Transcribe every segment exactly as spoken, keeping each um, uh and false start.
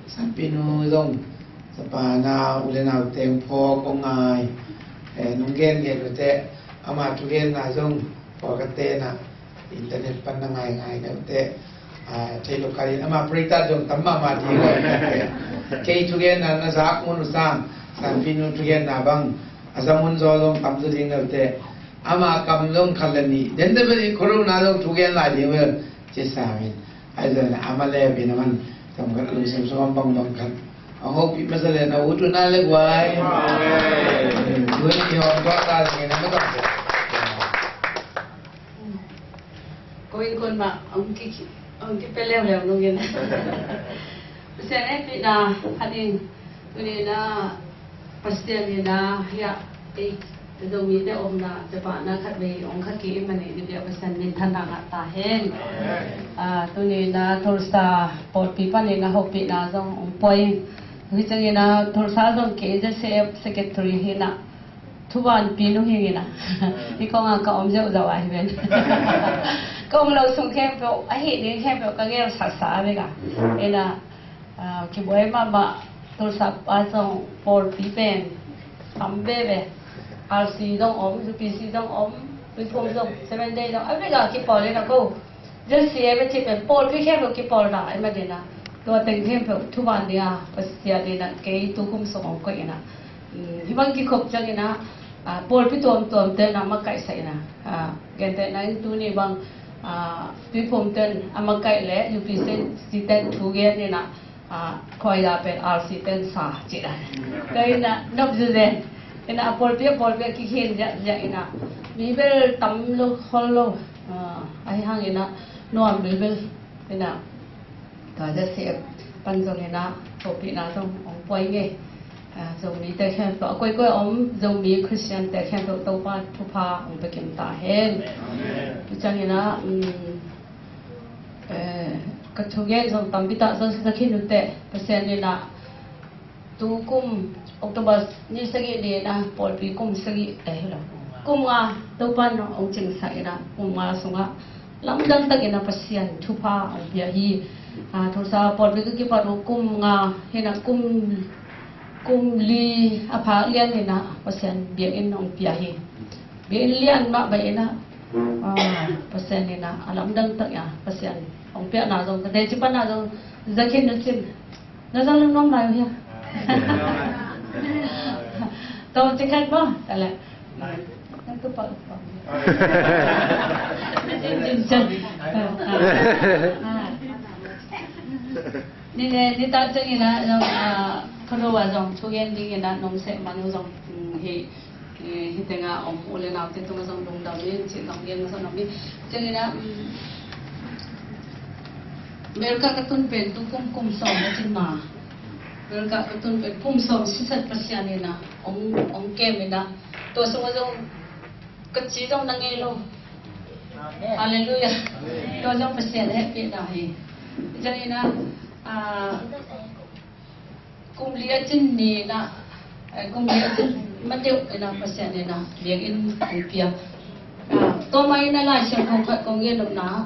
Sanpinu zong, sapana u le nau teng phawk aw ngai. Eh, nong gen gen ute, ama thugenna zong pawlkhatte na internet pan na ngai ngai na ute. Ah, thei lo kalin ama pretat zong tam mahmah ding lo. Kei thugenna na zak mun usang, Sanpinu thugenna bang a za mun zaw zong tam zaw ding na ute. Ama kam zong khat le nih den de bel i khuruna zong thugen lai ding bel ci sa min. Ai zan ama le bin a man tam khat a lungsim sung a bang bang khat a hopih masa le na ut una le guai. Amen. Guai i hawm guak ta le na ma tam. Ko in kon ma ang ki ang ki pe leu leu nung in. Pasian e pi na hading tuni na Pasian ni na hia ei. Zomi te omna te pa na khat vei ong kha ki i mani ni bia Pasian min than na ngah ta hen. Ah, tuni na Tulsa pawlpi panin a hopih na zong ong puai. Hi ciangin a Tulsa zong kei Z C F secretary hi na thuban pi nu hi na. Hi kong a ka om zeuh zeuh a hi ven. Ka om lo sung khempeuh a hi ding khempeuh ka gel sa sa vek a. Ina Ah, kibuai mahmah Tulsa pa zong pawlpi pen tam veve. R C zong om, U P C zong om, Tuiphum zong, Seven Day zong a vek a kipawl in a ko. Z C M a cih pen pawlpi khempeuh kipawl na a i mat in a. Tua teng khempeuh thuban ding a Pasian in a kei tu kum sung ong koih in a. Hi bang kikhop ciangin a, ah, pawlpi tuamtuam te na makaihsak in a, ah, gentehna in tuni bang, ah, Tuiphum ten a makaih le U P C ten thu gen in a, ah, khuaida pen R C ten sa cih a. Tua in a nop zuzen in a pawlpi a pawlpi a kikhen ziahziah in a mi bel tam lo khol lo, ah, ahi hang in a nuam bilbil in a. Tua Z C F pan zong in a thopihna zong ong puai ngei. Ah, Zomi te khempeuh a koikoi a om Zomi Christian te khempeuh Topa thupha ong pekim ta hen. Amen. Tu ciangin a, um, eh, ka thugen zong tampi ta zong sa khin ute Pasian in a tu kum October ni sagih ni na pawlpi kum sagih, eh, hi lo. Kum nga Topan ong cingsak in a kum nga sungah lamdang takin a Pasian thupha ong pia hi. Ah, Tulsa pawlpi ka kipat uh kum nga hi na kum, kum li a phak lian in a Pasian biakinn ong pia hi. Biakinn lian mah bai in a, ah, Pasian in a a lamdang tak a Pasian ong piakna zong ka teci pan a zong za khin na cin. Na zang lungnuam lai uh hia? Tawm ci khat maw? Ka leh. Nang tu pau pau. Cin cin cin. Ni ne ni ta cang ina zong, ah, khuaruwa zong thugen ding ina nong seh man uh zong, mm, hi. Eh, hi tengah om u le naute tungah zong lungdam in cih zong gen masa nuam hi. Ciangin ah, um, America ka tun pen tu kum kum sawm a cin ma. America ka tun pen kum sawm sisat Pasian in ah ong, ong kem in ah. Tua sungah zong ka ci zong na ngei lo. Halleluiah. Tua zong Pasian hehpihna hi. Ciangin ah, ah, kum li a cin ni na, eh, kum li a cin ma deuh ina Pasian ina biakinn ong pia. Ah, tua ma ina Lai Siangtho khat kong gen nopna,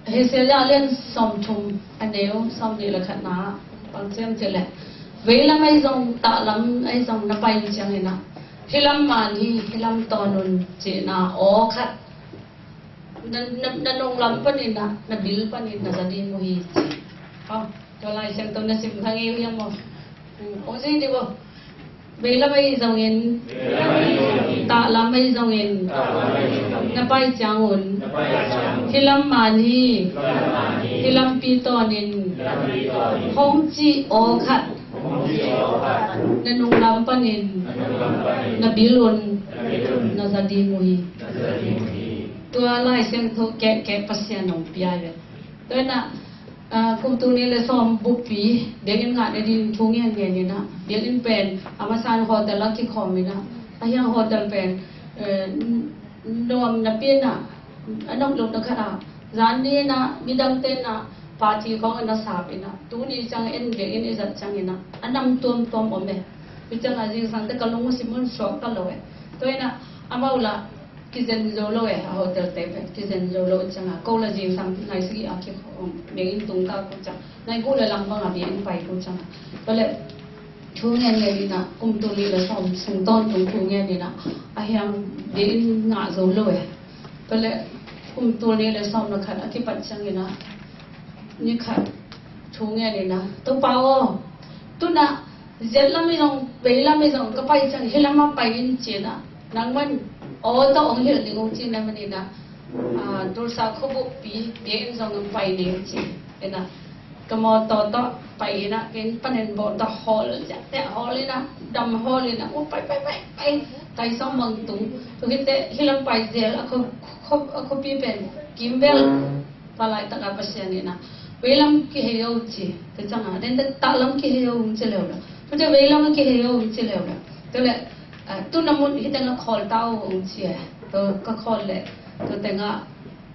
Hosea lian sawmthum a neu sawmnih le khatna bang ci hiam cih leh, veilam ahi zong, tahlam ahi zong na pai ciang ina, hih lam man hi, hih lam tawn un cihna aw khat na, na, na nunglam panin na, na bil panin na za ding uh hi ci. Aw, tua Lai Siangtho na sim kha ngei uh hiam maw? Hmm, ong zui dih uh. Veilam ahi zongin, tahlam ahi zongin, na pai ciangun, hih lam man hi, hih lampi tawnin, hong cih aw khat, na nunglam panin, na bil un, na za ding uh hi. Tua Lai Siangtho kehkeh Pasian ong pia hi ve. Tua ina, ah, kum tul nih le sawm buppi, biakinn ngah nading thu ngian ngian ina, biakinn pen, a masa in hotel a kikhawm ina, a hiang hotel pen, eh, n-, nuam napi ina, a nop lo na khat a, zan ni ina, midangte ina, party khawng ina sap ina, tuni ciang en biakinn i zat ciang ina, a nam tuamtuam om e. Hi ciang a zingsang te ka lung uh simun suak ka lo e. Tua ina, amau lah, Kizen zo lo e, a hotel te pen kizen zo lo ciang a, ko la zingsang nai sagih a ki, biakinn tung ta ko ciang, nai guk le lang bang a biakinn pai ko ciang a. Tua leh thu ngen ngen in a, kum tul nih le sawm sung tawntung thu ngen in a, a hiang biakinn ngah zo lo e. Tua leh kum tul nih le sawm le khat a kipat ciangin a, ni khat thu ngen in a, Topa aw, tu-in a, ziat lam hi zong, vei lam hi zong ka pai ciang, hih lam ah pai in ci-in a, nangman aw tawh hong hilh ding uh ci-in a, manin a, ah, Tulsa khuabup pi biakinn zong hong pai ding ci-in a, ka mawtaw tawh pai in a, ken panen bawh tawh hawl ziahziah hawl in a, dam hawl in a, uh, pai, pai, pai, pai, tai sawm bang tung. Tua hi teh hih lam pai zel a, khua, khua, a khuapi pen kimvel. Tua laitak a Pasian in a, vei lam kihei o ci, tua ciang a, den den tah lam kihei o hong ci leu la. Tua ciang vei lam kihei o hong ci leu la. Tua leh, ah, tu-in a mun hih teng ah khawl ta o hong ci e. Tua ka khawl leh, tua teng ah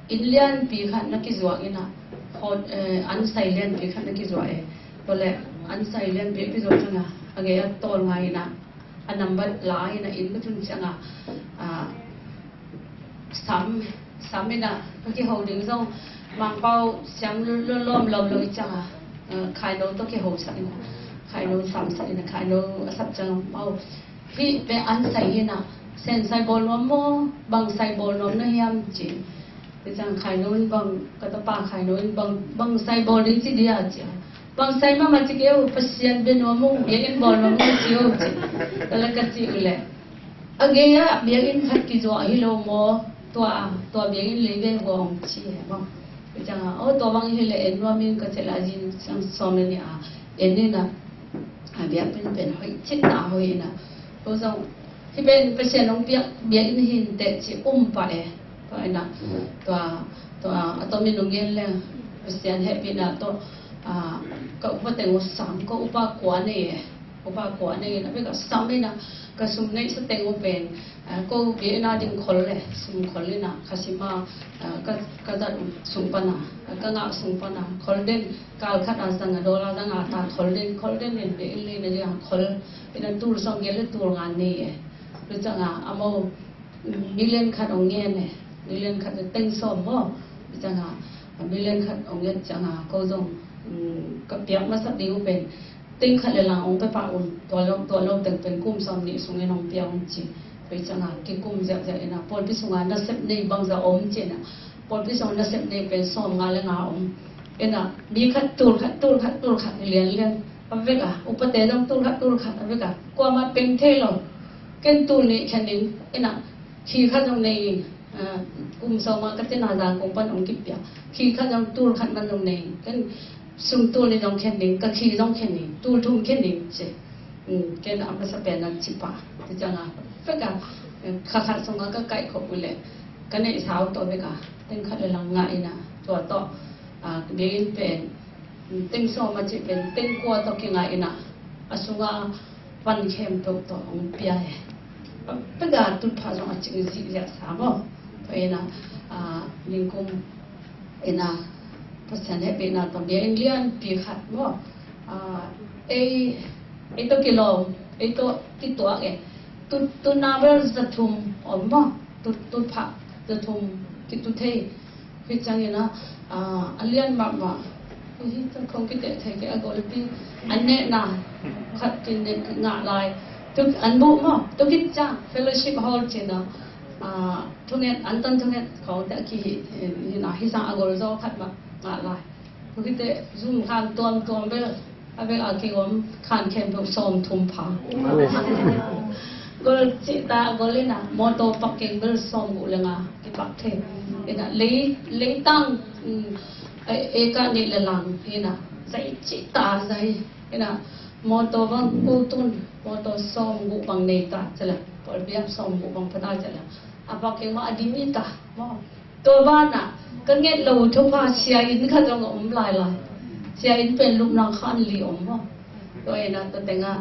inn lianpi khat na kizuak in a, khawl, eh, ansai lianpi khat na kizuak e. Tua leh ansai lianpi a kizuak ciang a, a gei a tawl ngai in a, a nambat la in a, inn ka tun ciang a, ah, sam, sam in a, ka kiho ding zong Mangpau siam lu, lu, lawm lawm lo i ciang a, ah, khaino tawh kiho sak in a, khaino sam sak in a, khaino a sap ciang a, Mangpau, hih pen ansai hi in a, sensai bawl nuam maw, bang sai bawl nuam na hiam ci. Tua ciang khaino in bang, ka tapa khaino in bang, bang sai bawl ding ci dia ci a. Bang sai mahmah ci kei o, Pasian bia nuam ung, biakinn bawl nuam ung ci o ci. Tua leh ka cih uh leh, a gei ah biakinn khat kizuak hi lo maw, tua, tua biakinn lei ve hong ci e maw. Tua ciang a, aw, tua bang hi leh en nuam ing ka ci leh a zing ciang sawm le nih a en in a, a biakinn pen hoih cih ta hoih in a. Tua zong hih pen Pasian hong piak biakinn hi in teh ci um pah e. Tua in a, tua, tua, a tawm in hong gen leng, Pasian hehpihna tawh, ah, ka upa teng uh sang, ka upa kua nei e. Upa kua nei in a, bek a sam in a, ka sum neihsa teng uh pen, ah, ko biakinn a ding khol le, sum khol in a, ka sim a, ah, ka, ka zat uh sung pan a, ah, ka ngah sung pan a, khol den, kal khat a zang a, dollar zang a ta khol den, khol den in biakinn leina ding a khol in a, tul sawm giat le tul nga nei e. Tua ciang a, amau million khat hong ngen e, million khat le teng sawm maw, ciang a, million khat hong ngen ciang a, ko zong, um, ka piak masa ding uh pen, teng khat le lang hong pia pah un, tua lo, tua lo teng pen kum sawm nih sungin hong pia un ci. Tua ciang a, kikum ziahziah in a, pawlpi sung a nasep nei bangzah om ci in a, pawlpi sung a nasep nei pen sawm nga le nga om. In a, mi khat tul khat, tul khat, tul khat hi lianlian. A vek a, upate zong tul khat, tul khat a vek a. Kuamah peng thei lo. Ken tul nih khen ning, in a, khi khat zong nei ing, ah, kum sawm a ka cina Zangkong pan hong kipia. Khi khat zong tul khat man zong nei ing. Ken sum tul nih zong khen ning, ka khi zong khen ning, tul thum khen ning ci. Um, ken a masa pen a ci pah. Tua ciang a, vek a, kha khat sung a ka kaih khop uh leh, ka neihsa uh tawh vek a, teng khat le lang ngah in a, tua tawh, ah, biakinn pen, teng sawm a cih pen teng kua tawh kingah in a, a sung a van khempeuh tawh hong pia e. Pega tutphah zong a cing zihziah sa maw. Tua in a, ah, ningkum in a, Pasian hehpihna tawh biakinn lianpi khat maw. Ah, ei, ei tawh kilawm, ei tawh kituak e. Tu, tu na bel za thum om maw. Tu, tutphah za thum kitu thei. Hih ciangin a, ah, a lian mahmah. Hih ciang khong kiteh thei kei a golpi. An nehna khat kin ne ngah lai. Tu an buh maw. Tu kit ciang fellowship hall cin a, ah, thunget, an tan thunget khong te a kihih, eh, hih na, hih sang a gol zaw khat mah ngah lai. Tu kiteh zum khan tuamtuam bel. A bek a kigawm khan khempeuh sawm thum pha. Gol cihta gol in a, mawtaw parking bel sawm guk le nga kipak thei. In a, lei, leitang, um, e, eka nih le lang in a, zai cihta zai. In a, mawtaw bang kutun, mawtaw sawm guk bang neita ci leng, pawlpi ah sawm guk bang phata ci leng, a parking mah a dim hi ta maw. Tua banah ka nget lo thupha sia inn khat zong a om lailai. Sia inn pen lupna khan li om maw. Tua in a tua tengah,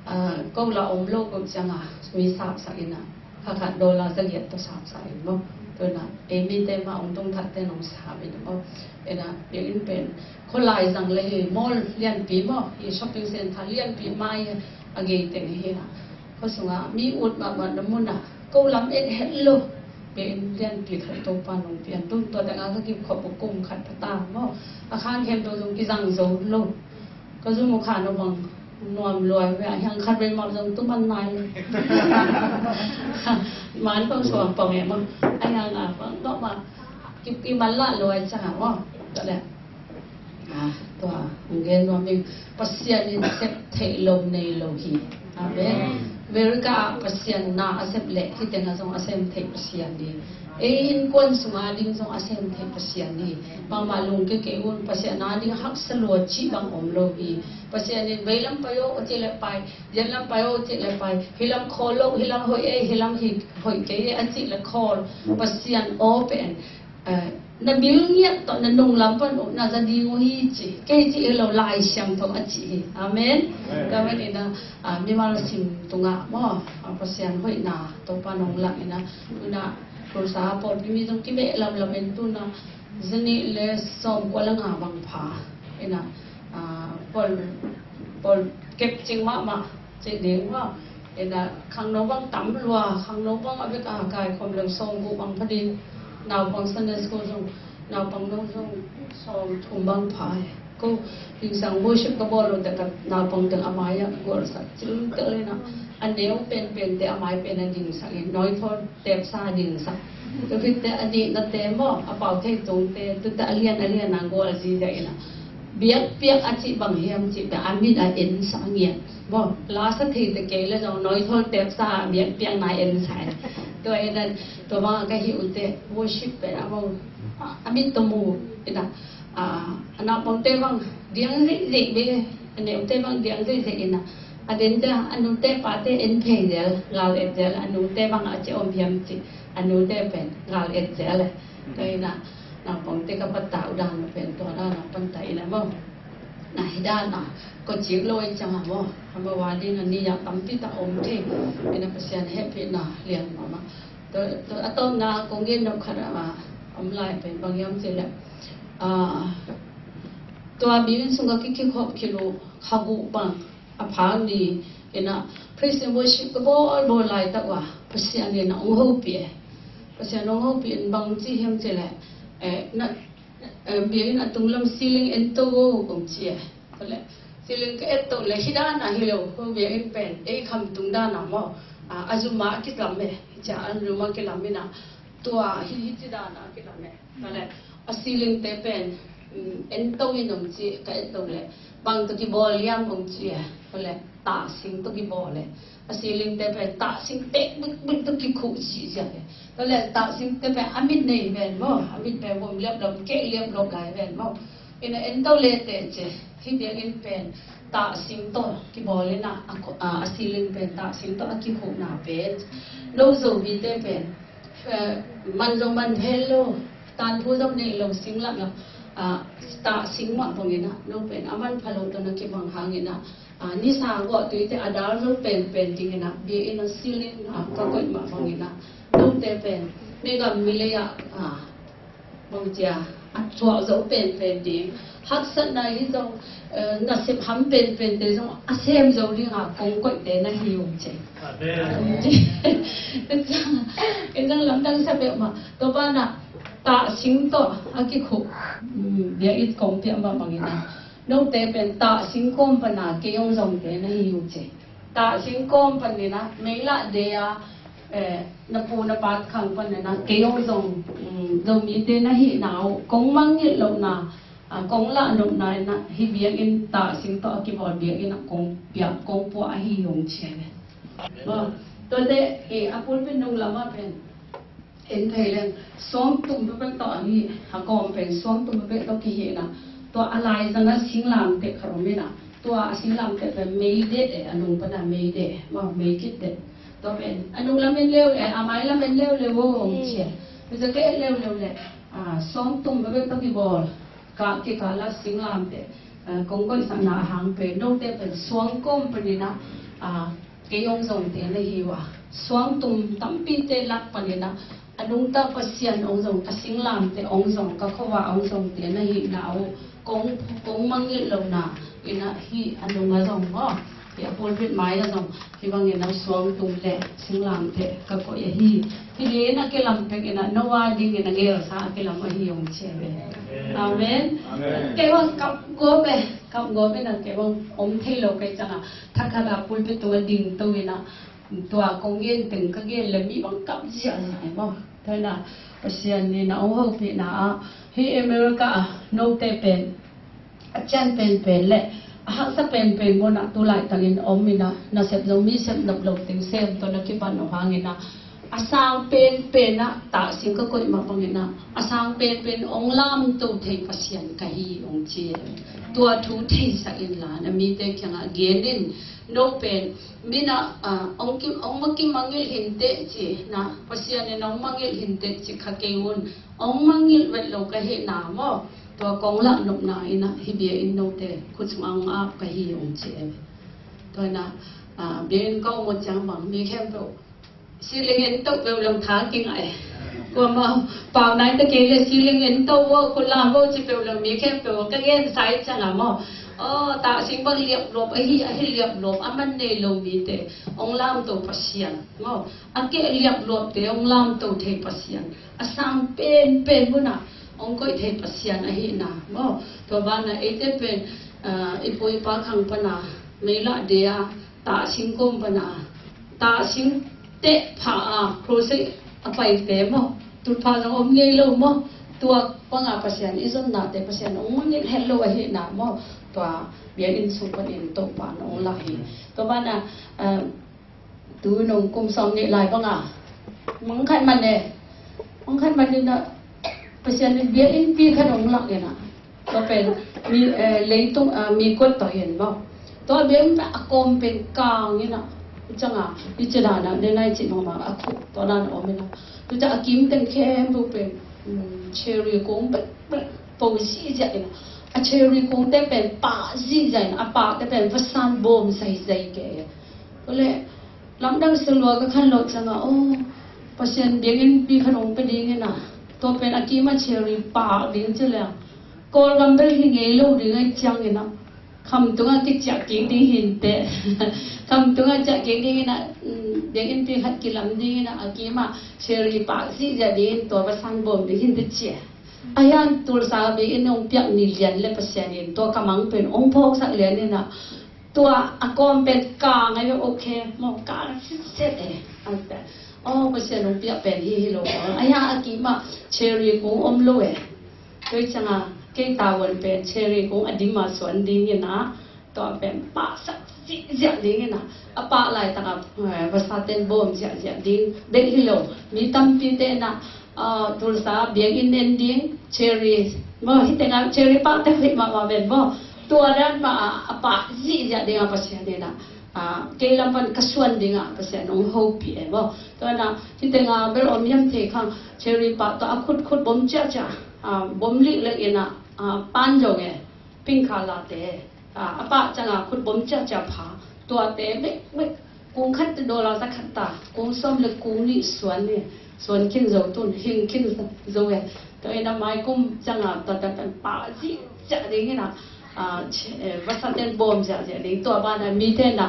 ah, ko la om lo ko ciangah mi sapsak in a, kha khat dollar zagiat tawh sapsak in maw. Tua in a ei mite mah hong tung thatte in hong sap in maw. In a biakinn pen khualai zang le hi mall lianpi maw, hi shopping center lianpi mai a gei teng hi in a. Khua sungah mi ut mahmah na munah ko lam et het lo. Pia in lianpi khat Topa nong pia in. Tun tua tengah ka kip khop uh kum khat pha ta maw. A khan khempeuh zong kizang zo lo. Ka zum uh khan uh bang nuam luai ve a, hiang khat vei mah zong tu man nai lo. Man bang suang pong e maw. A hiang a bang dawh mah kip i man lah luai ciang a maw. Tua leh Ah, tua, hong gen nuam ing. Pasian in sep theih lo nei lo hi. Amen. America ah Pasian na a sep leh hih tengah zong a sem theih Pasian hi. Ei innkuan sungah ding zong a sem theih Pasian hi. Mahmah lungkia kei un, Pasian a ding haksa lua cih bang om lo hi. Pasian in veilam pai o, a cih leh pai, zianlam pai o, a cih leh pai. Hilam khawl lo, hilam hoih ei, hilam hi hoih kei ei, a cih leh khawl. Pasian aw pen Eh, na bil ngiat tawh na nunglam pan uh na za ding uh hi ci. Kei ci hi lo, Lai Siangtho a ci hi. Amen. Amen. Tua man ina, ah, mimal sim tungah maw, ah, Pasian hoihna Topa nong lak ina, tuna Tulsa pawlpi mi zong kibeh lamlam in tuna zanih le sawmkua le nga bang pha ina, ah, pawl, pawl kep cing mahmah. Cih ding maw. Ina khangno bang tam lua, khangno bang a bek a kaikhawm leng sawmguk bang pha ding. Naupang Sunday school zong, naupang no zong sawmthum bang pha e. Ko dingsang worship ka bawl lote ka naupang teng a mai-ah gualsak ciltel ina, a neu penpente a mai pen a dingsak in, nawithawl tepsa a dingsak. Tua khitte a dihnate maw, a pau thei tungte, tuate a lian a lian a gual ziza ina. Biakpiak a cih bang hiam cih pen a mit a ensak ngiat. Maw, lasa thei te kei le zong nawithawl tepsa biakpiak na ensak e. Tua ina, tua bang a ka hih uh teh worship pen a maw, a mit tawh mu ina, a, a naupangte bang diang zeihzeih ve, a neute bang diang zeihzeih ina, a dente a nute pate en phei zel, gal et zel, a nute bang a ci om hiam cih, a nute pen gal et zel e. Tua ina, naupangte ka pata uh dan a pen tua dan a panta ina maw. Na hi dan a, ko cik lo i cang a maw. A maw a ding a ni a tampi tak om thei. Ina Pasian hehpihna lian mahmah. Tua, tua a tawpna kong gen nop khat a om lai pen bang hiam cih leh, ah, tua biakinn sung ka kikhop khit uh kha guk bang a phak ni ina praise and worship ka bawl bawl laitak uh a Pasian in a hong hopih e. Pasian hong hopih in bang ci hiam cih leh, eh, na, eh, biakinn a tunglam ceiling en to o kong ci e. Tua leh ceiling ka et to leh hih dan a hi lo, ko biakinn pen ei khamtung dan a maw, a, a zum a kilam e, hih ci a a zum a kilam ina, tua hi, hih ci dan a kilam e. Tua leh a ceiling te pen, mm, en to in hong ci, ka et to leh bang tawh kibawl hiam hong ci e. Tua leh tah sing tawh kibawl e. A ceiling te pen tah sing pek bikbik tawh kikhuh cihcia e. Tua leh tah sing te pen a mit nei ven maw, a mit pen vom liaplop, keh liaplop lai ven maw. Ina en to le teh ci, hih biakinn pen tah sing tawh kibawl ina, a khu-, a, a ceiling pen tah sing tawh a kikhuhna pen. No Zomite pen, eh, man zong man phel lo, tanphu zong nei lo sing lam lo, ah, tah sing mah bang ina, no pen a manpha lo tawh na kibang hang ina, ah, nisa guah tuite a dal zo penpen ding ina, biakinn a ceiling, ah, ka koih mah bang ina, note pen meigam milei ah, ah, bang ci a, a thuak zo penpen ding, haksatna hi zong, eh, nasep ham penpente zong a sem zo ding a kong koihte na hi ung ci. Amen. Ken zong lamdang sa peuhmah. Tua banah tah sing tawh a kikhuh, mm, biakinn kong piah mah bang ina, note pen tah sing kawm pana kei hong zongte na hi uh ci. Tah sing kawm pan ina, meilah de a, eh, na pu na pa khang pan ina, kei hong zong, mm, Zomite na hihna uh kong mangngilh lohna, ah, kong lahnopna ina, hih biakinn tah sing tawh a kibawl biakinn ah kong piak, kong puah ahi hong ci e. Maw, tuate, eh, a pulpit nung lamah pen en thei leng, suangtum bek tawh ahi, a kawm pen suangtum bek tawh kihihna. Tua a laizang a singlamteh khat om ina, tua a singlamteh pen mei det e, a nung pana mei det, maw, mei kit det. Tua pen a nung lam en leuleu, a mai lam en leuleu o hong ci e. Tua ka et leuleu leh, ah, suangtum bek tawh kibawl, ka kikal a singlamteh, eh, kong koihsakna a hang pen, note pen suang kawm pan ina, ah, kei hong zongte na hi uh a, suangtum tampite lak pan ina, a nungta Pasian hong zong, a singlamteh hong zong, ka khuavak hong zongte na hihna uh kong, kong mangngilh lohna ina, hih a nung a zong maw. A pulpit mai ah zong hih bangin a suang tung le singlamteh ka koih ahi. Hih li in a kilam pek in a Noah dingin a gelsa a kilam ahi hong ci ve. Amen. Amen. Kei bang kap gawp e, kap gawp in a kei bang om thei lo kei ciang a, thakhat a pulpit tung a ding to in a, tua kong gen teng ka gen le mi bang kap ziahziah e maw. Tua in a Pasian in a hong hopihna ah hih America ah note pen a cian penpen le a haksa penpen mun ah tu laitakin om in a, nasep zong mi sep nop lo teng sem tawh na kipan lo hangin a, a sang penpen ah tahsing ka koih mah bangin a, a sang penpen hong lamto thei Pasian ka hi hong ci. Tua thu theisak inla na mite kiangah gen in, no pen min ah, ah, hong kim, hong ma kimangngilh hinteh ci na, Pasian in hong mangngilh hinteh ci kha kei un. Hong mangngilh vet lo ka hihna maw, tua kong lah nopna in a hih bia inn note khut sungah hong ap ka hi hong ci e. Tua in a, ah, bia inn ka om uh ciang bang mi khempeuh ceiling en toh peuh lo tha kingah e. Kuamah pau nai ta kei le ceiling en toh vo, khut lam vo ci peuh lo mi khempeuh ka gen sa ih ciang a maw. Aw, tahsing bang liapluap ahi, ahi liapluap a man nei lo mite hong lamto Pasian maw. A keh liapluapte hong lamto thei Pasian, a sang penpen mun ah hong koih thei Pasian ahihna maw. Tua banah eite pen, ah, i pu i pa khang pana meilah de a, tahsing kawm pana tahsing teh pha a crusade a paite maw, tulpha zong om ngei lo maw. Tua banga Pasian i zonnate Pasian hong mangngilh het lo ahihna maw. Tua biakinn sung panin Topa na hong lak hi. Tua banah, ah, tu nong kum sawm nih lai banga mangkhat man e. Mangkhat man in a, Pasian in biakinnpi khat hong lak in a, tua pen mi, eh, leitung, ah, mi kuat tawh hi in maw. Tua biakinn a kawm pen kang in a, i ciang a i ci dan a ne nai ci nong mang a khu tua dan a om in a, tu ciang a kim teng khempeuh pen, um, cherry kung pek pek po ziahziah in a, a cherry kungte pen pah ziahziah in a, a pahte pen vasan bawm zaizai ke. Tua leh lamdang sia lua ka khan loh ciang a, aw, Pasian biakinnpi khat hong pia ding in a, tua pen a kim a cherry pah ding ci leng Kawlgam bel hi ngei lo ding ahih ciangin a, khamtung a kiciah kik ding hi inteh. Khamtung a ciah kik ding in a, um, biakinnpi khat kilam ding in a, a kim a cherry pah ziahziah ding in tua vasan bawm ding hi inteh ci e. Ahi hang Tulsa biakinn hong piak ni lian le Pasian in tua ka mang pen hong phawksak lian in a, tua a kawm pen kang ahi ve, okay maw, kang sitset e. Aw, Pasian hong piak pen hi hi lo. Ahi hang a kim a cherry kung om lo e. Tua ciang a kei tavuan pen cherry kung a dim a suan ding in a, tua pen pahsak ziahziah ding in a, a pah laitak a, eh, vasaten bawm ziahziah ding bek hi lo. Mi tampite in a, ah, Tulsa biakinn en ding cherry, maw, hih teng a cherry pahte hoih mahmah ven maw. Tua dan mah a, a pah ziahziah ding a Pasian in a, ah, kei lam pan ka suan ding a Pasian hong hopih e maw. Tua in a hih teng a bel om hiam thei khang, cherry pah tawh a khut khut bom ciahciah, ah, bom lihlek in a, ah, pan zong e, pink colour te, ah, a pah ciang a khut bom ciahciah pha, tuate bekbek kung khat te dollar za khat ta, kung sawm le kung nih suan ni, suan khin zo tun, hing khin zo e. Tua in a mai kum ciang a tua, tua, tua pah ziahziah ding in a, ah, che-, eh, vasaten bawm ziahziah ding, tua banah mite in a,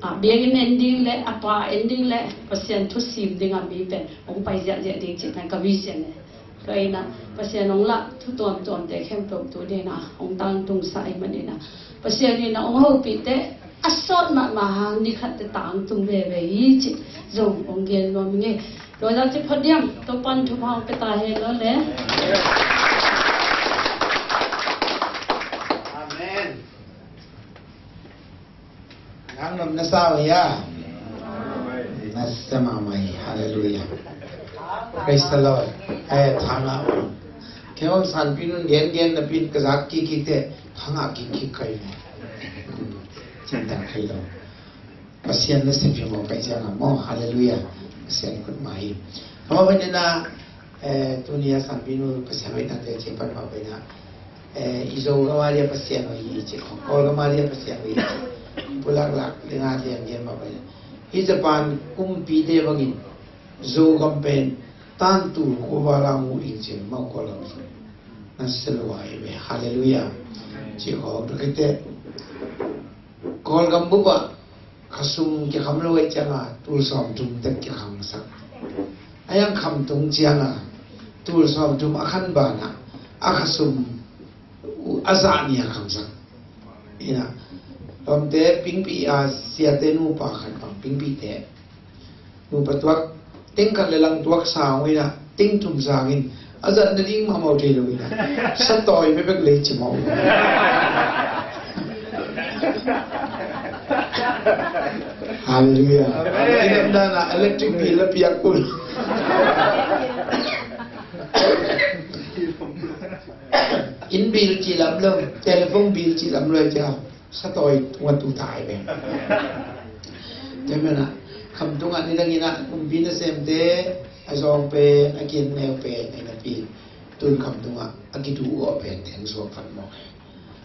ah, biakinn en ding le a pah en ding le Pasian thusim ding a mi pen hong pai ziahziah ding cihna ka vision e. Tua in a Pasian hong lah thu tuamtuamte khempeuh tu ding in a hong tangtungsa ahih manin a, Pasian in a hong hopihte a sawt mahmah hang ni khat te tangtung veve hi cih zong hong gen nuam ing e. Tua zah cih phot diam, Topan thupha hong pia ta hen lo le. Amen. Nang nop na sa uh hia? Na sa mahmah hi. Hallelujah. Praise the Lord. Eh, thangah. Kei om sanpi nun gen gen napi in ka zak kik kik te, thangah kik kik kai ve. Cin tak kai lo. Pasian na sim hi maw kai ciang a maw. Hallelujah. Pasian khut mah hi. Thangah pen na, eh, tuni a sanpi nun Pasian hoih tak te cin pan mah pen na. Eh, i Zogam a dia Pasian aw hi i ci khong, Kawlgam a dia Pasian aw hi i ci. Pulak lak ding a dia ngen mah pai. Hi Japan kumpite bangin Zogam pen tantu khuavala mu ding ci mah Kawlgam sung. Na selua i ve, hallelujah. Ci khong, tua khit teh Kawlgam bup ah khasum kikham lo ahih ciangin tul sawmthum tek kikhangsak. A yang khamtung ciangin tul sawmthum a khan banah a khasum a zah nih a khangsak. Ina, lawmte pingpi a siate nupa khat bang pingpite nupa tuak teng khat le lang tuak sang uh ina, teng thum sangin a zat nading mahmah thei lo ina, satawi bekbek lei ci mawk. Halleluiah. Amen. Ina dana electric bill la piak un. Inn bill ci lam lo, telephone bill ci lam lo cia. Satawi tungah tu tai ve. Tua manin ah, khamtung ah nidang in ah kumpi nasemte a zawng pen, a kian neu pen, a napi tun khamtung ah a kitu uh a pen teng suak fat mawk hi.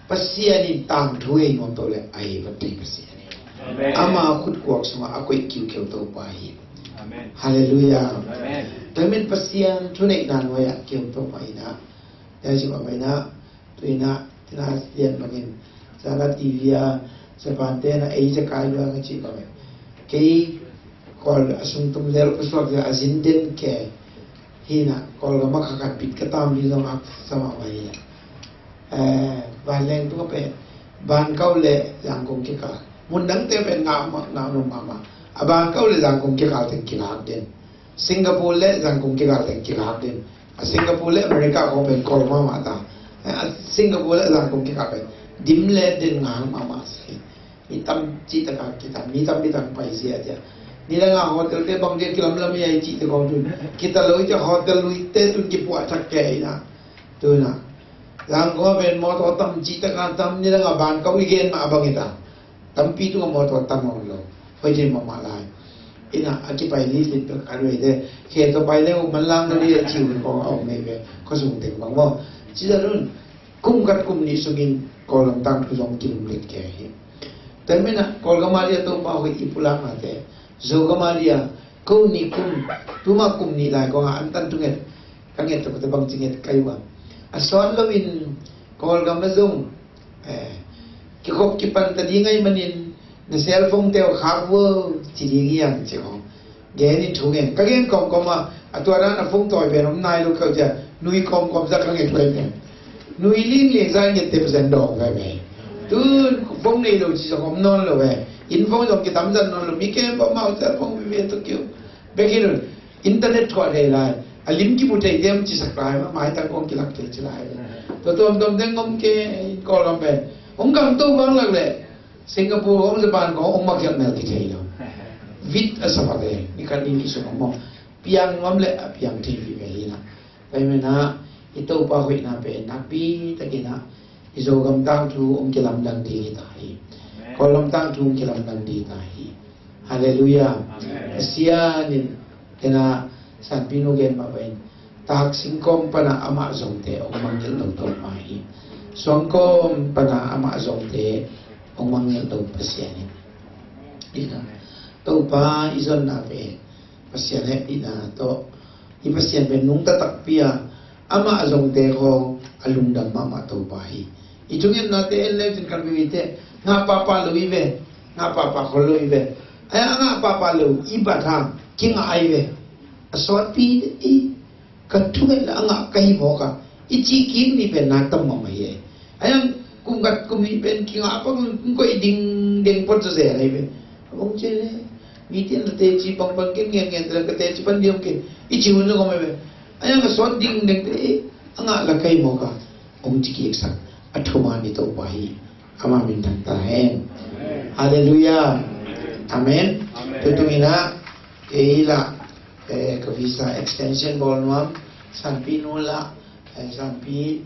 Pasian in tangthu ei nuam peuh leh a ei vat thei Pasian hi. Amen. Ama khutkuak sungah a koih kiukiu Topa hi. Amen. Halleluiah. Amen. Tua manin Pasian thuneihna nuai ah kium Topa in ah, tua hi ci mah in ah, tu in ah, tu in ah lian bangin, Zana T V ah, Japan te na ei Jakai lua ka ci bangin. Kei Kawl a sung tum lel ka suak a zin den ke. Hi na, Kawlgam a khakat bit ka tam ding zong ak sa mahmah hi na. Eh, vanleng tung a pen, Bankau le Zangkong kikal. Mun dangte pen ngah ma-, ngah nuam mahmah. A Bankau le Zangkong kikal teng kingak den. Singapore le Zangkong kikal teng kingak den. A Singapore le America khawng pen kol mahmah ta. A Singapore le Zangkong kikal pen dim le den ngang mahmah si. Mi tam cih taka kitam, mi tam mi tam pai zia zia. Nidang a hotel te bang dia kilamlam ia i cih te khawng tun. Kita lo i cia hotel lui te tun kipuah thak ke ina. Tuna. Zangkong pen motor tam cih taka tam nidang a Bankau i gen mah a bang ita. Tampi tungah motor tam a om lo. Hoih ding mahmah lai. Ina a kipai litin pek a lui te. Khe tawh pai le uh manlang na li a ciu ni kong a om mei ve. Khuasung teng bang maw. Ci zan un. Kum khat kum nih sungin Kawlgam tangthu zong kilum let kei hi. Tua manin ah Kawlgam a dia Topa hoih i pulaknate. Zogam a dia ko nih kum, tuma kum nih lai kong a an tan tu nget. Ka nget tawh ka bang ci nget kai uh a. A sawt loin Kawlgam a zong, eh, kikhop kipan ta ding ahih manin na cellphone te uh khak vo ci ding hiam ci khong. Gen in thu ngen. Ka gen kawmkawm a, a tua dan a phone tawi pen om nai lo kha uh cia, nui kawmkawm za ka ngen pen pen. Nui lingliang za ngen te pasen dawng ve ve. Tun phone nei lo ci zong om nawn lo ve. Inn phone zong kitam zan nawn lo. Mi kem pah mau cellphone vive tuk kiu. Bek hi lo. Internet thuah thei lai. A lim kimu thei tem ci sak lai. Maitang kong kilak thei ci lai. Tua tuamtuam teng om ke in Kawlgam pen. Hong gamto bang lak leh. Singapore khawng, Japan khawng hong makhiat mel kithei lo. Vit a sa vat e, ni khat ni nih sung hong maw. Piang nuam leh a piang thei vive hi na. Tua manin ah i Topa hoihna pen nakpi takin ah i Zogam tangthu hong kilamdang ding hi ta hi. Amen. Kawlgam tangthu hong kilamdang ding hi ta hi. Halleluiah. Amen. Pasian in, kei na Sanpi nu gen mah bangin, tak singkawm pana amah zongte hong mangngilh lo Topa hi. Suangkawm pana amah zongte hong mangngilh lo Pasian hi. Ina, Topa i zonna pen Pasian hehpihna tawh, i Pasian pen nungta takpi a, amah zongte khawng a lungdam mahmah Topa hi. I thungetnate en leu cin kan vivite ngah pahpah lo i ve, ngah pahpah khol lo i ve. Ai a ngah pahpah lo i bat hang kingah ai ve. A sawtpi i ka thunget le a ngah ka hi mawk a, i cih kik ni pen nak tam mahmah hi. Ai ang kum khat kum nih pen kingah pang koih dingdeng pot zazel ai ve. A bang cia le mi tian la teci pangpang ken ngen ngen te la ka teci pan diam ke i ci hun zong om ai ve. Ai ang a sawt dingdeng te a ngah la ka hi mawk a. Hong ci kiksak a thuman i Topa hi. Ama min thang ta hen. Halleluiah. Amen. Amen. Tutung in ah kei lah, eh, ka visa extension bawl nuam, Sanpi nu lah, eh, Sanpi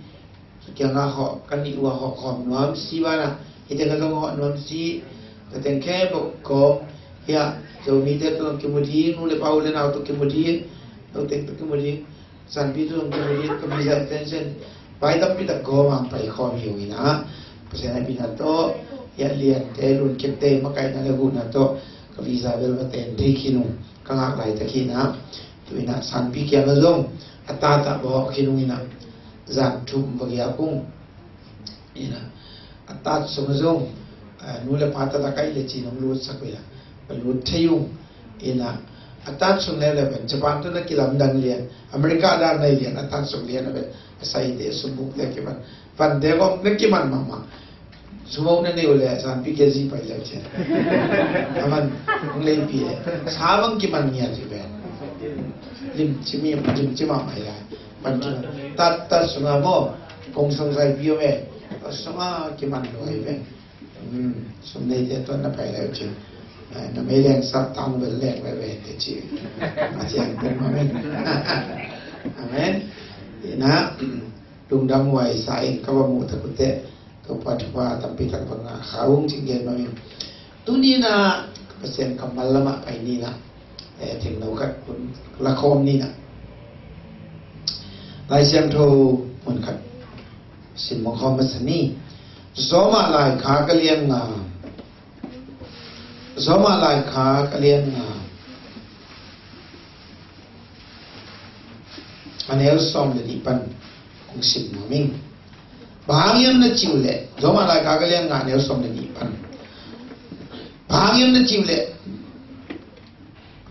kiangah hawh, ka nih uh a hawh khawm nuam si banah, hih teng ka zong hawh nuam si, ka teng khempeuh kawm, hiah Zomite tawh kimu ding, nu le pa u le nau tawh kimu ding, lo teng tawh kimu ding. Sanpi tu zong kimu ding, ka visa extension vai tampi tak gawm ang pai khawm hi ung in ah, Pasian hehpihna tawh, hiah liante, lunkhiakte makaihna le huhna tawh ka visa bel va ten thei khin ung, ka ngak laitak hi in ah. Tu in ah Sanpi kiangah zong a tat ah va hawh khin ung in ah, zan thum va giak ung. In ah, a tat sungah zong Ah, nu le pa taktak a i le cin hong lutsak uh hi a, va lut thei ung. Ina, a tat sung leuleu pen Japan tawh na kilamdang lian, America dan na hi lian, a tat sung lian a pen a saite, sumbukte kiman, vante kong na kiman mahmah. Sumuk na nei uh le sanpi kezi pai leu cian. A man hong leipi e. Sa bang kiman ngiat hi pen. Lim cimi, lim cima mai lai. Man kiman. Tat, tat sunga maw, kong song saipi om e. Tat sunga kiman lo hi pen. Hmm, sum neite tawh na pai leu cin. Eh, na mei leng sap tang bel leng veve te ci. A ciang pen ma men. Amen. Ina, lungdam huai sa in ka va muh tak uh teh, Topa thupha tampi tak va ngah kha ung ci gen ma men. Tuni na Pasian kammal lamah pai ni na. Eh, thengno khat kun la khawm ni na. Lai Siangtho mun khat simmawh khawm masa ni. Roma laikhak a lian nga. Roma laikhak a lian nga, a neu sawm le nih pan kong sim nuam ing. Bang hang hiam na cih uh leh, Roma laikhak a lian nga, a neu sawm le nih pan. Bang hang hiam na cih uh leh,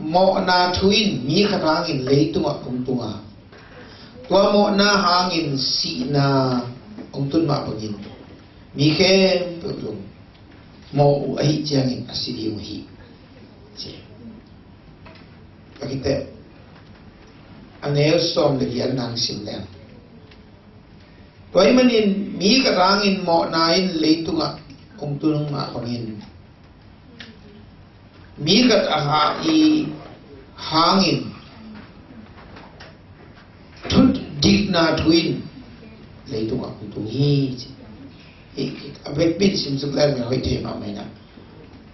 mawhna thu in mi khat hangin leitungah hong tung a, tua mawhna hangin sihna hong tun mah bangin mi khempeuh zong mawh uh ahih ciangin a si ding uh hi, ci. A khiteh, a neu sawm le giat nang sim leng. Tua ahih manin mi khat hangin mawhna in leitungah hong tun mah bangin mi khat a ha i hangin thudikna thu in leitungah hong tung hi, ci. I, i, a bekbit simsuk lai mah hoih thei mahmah ina.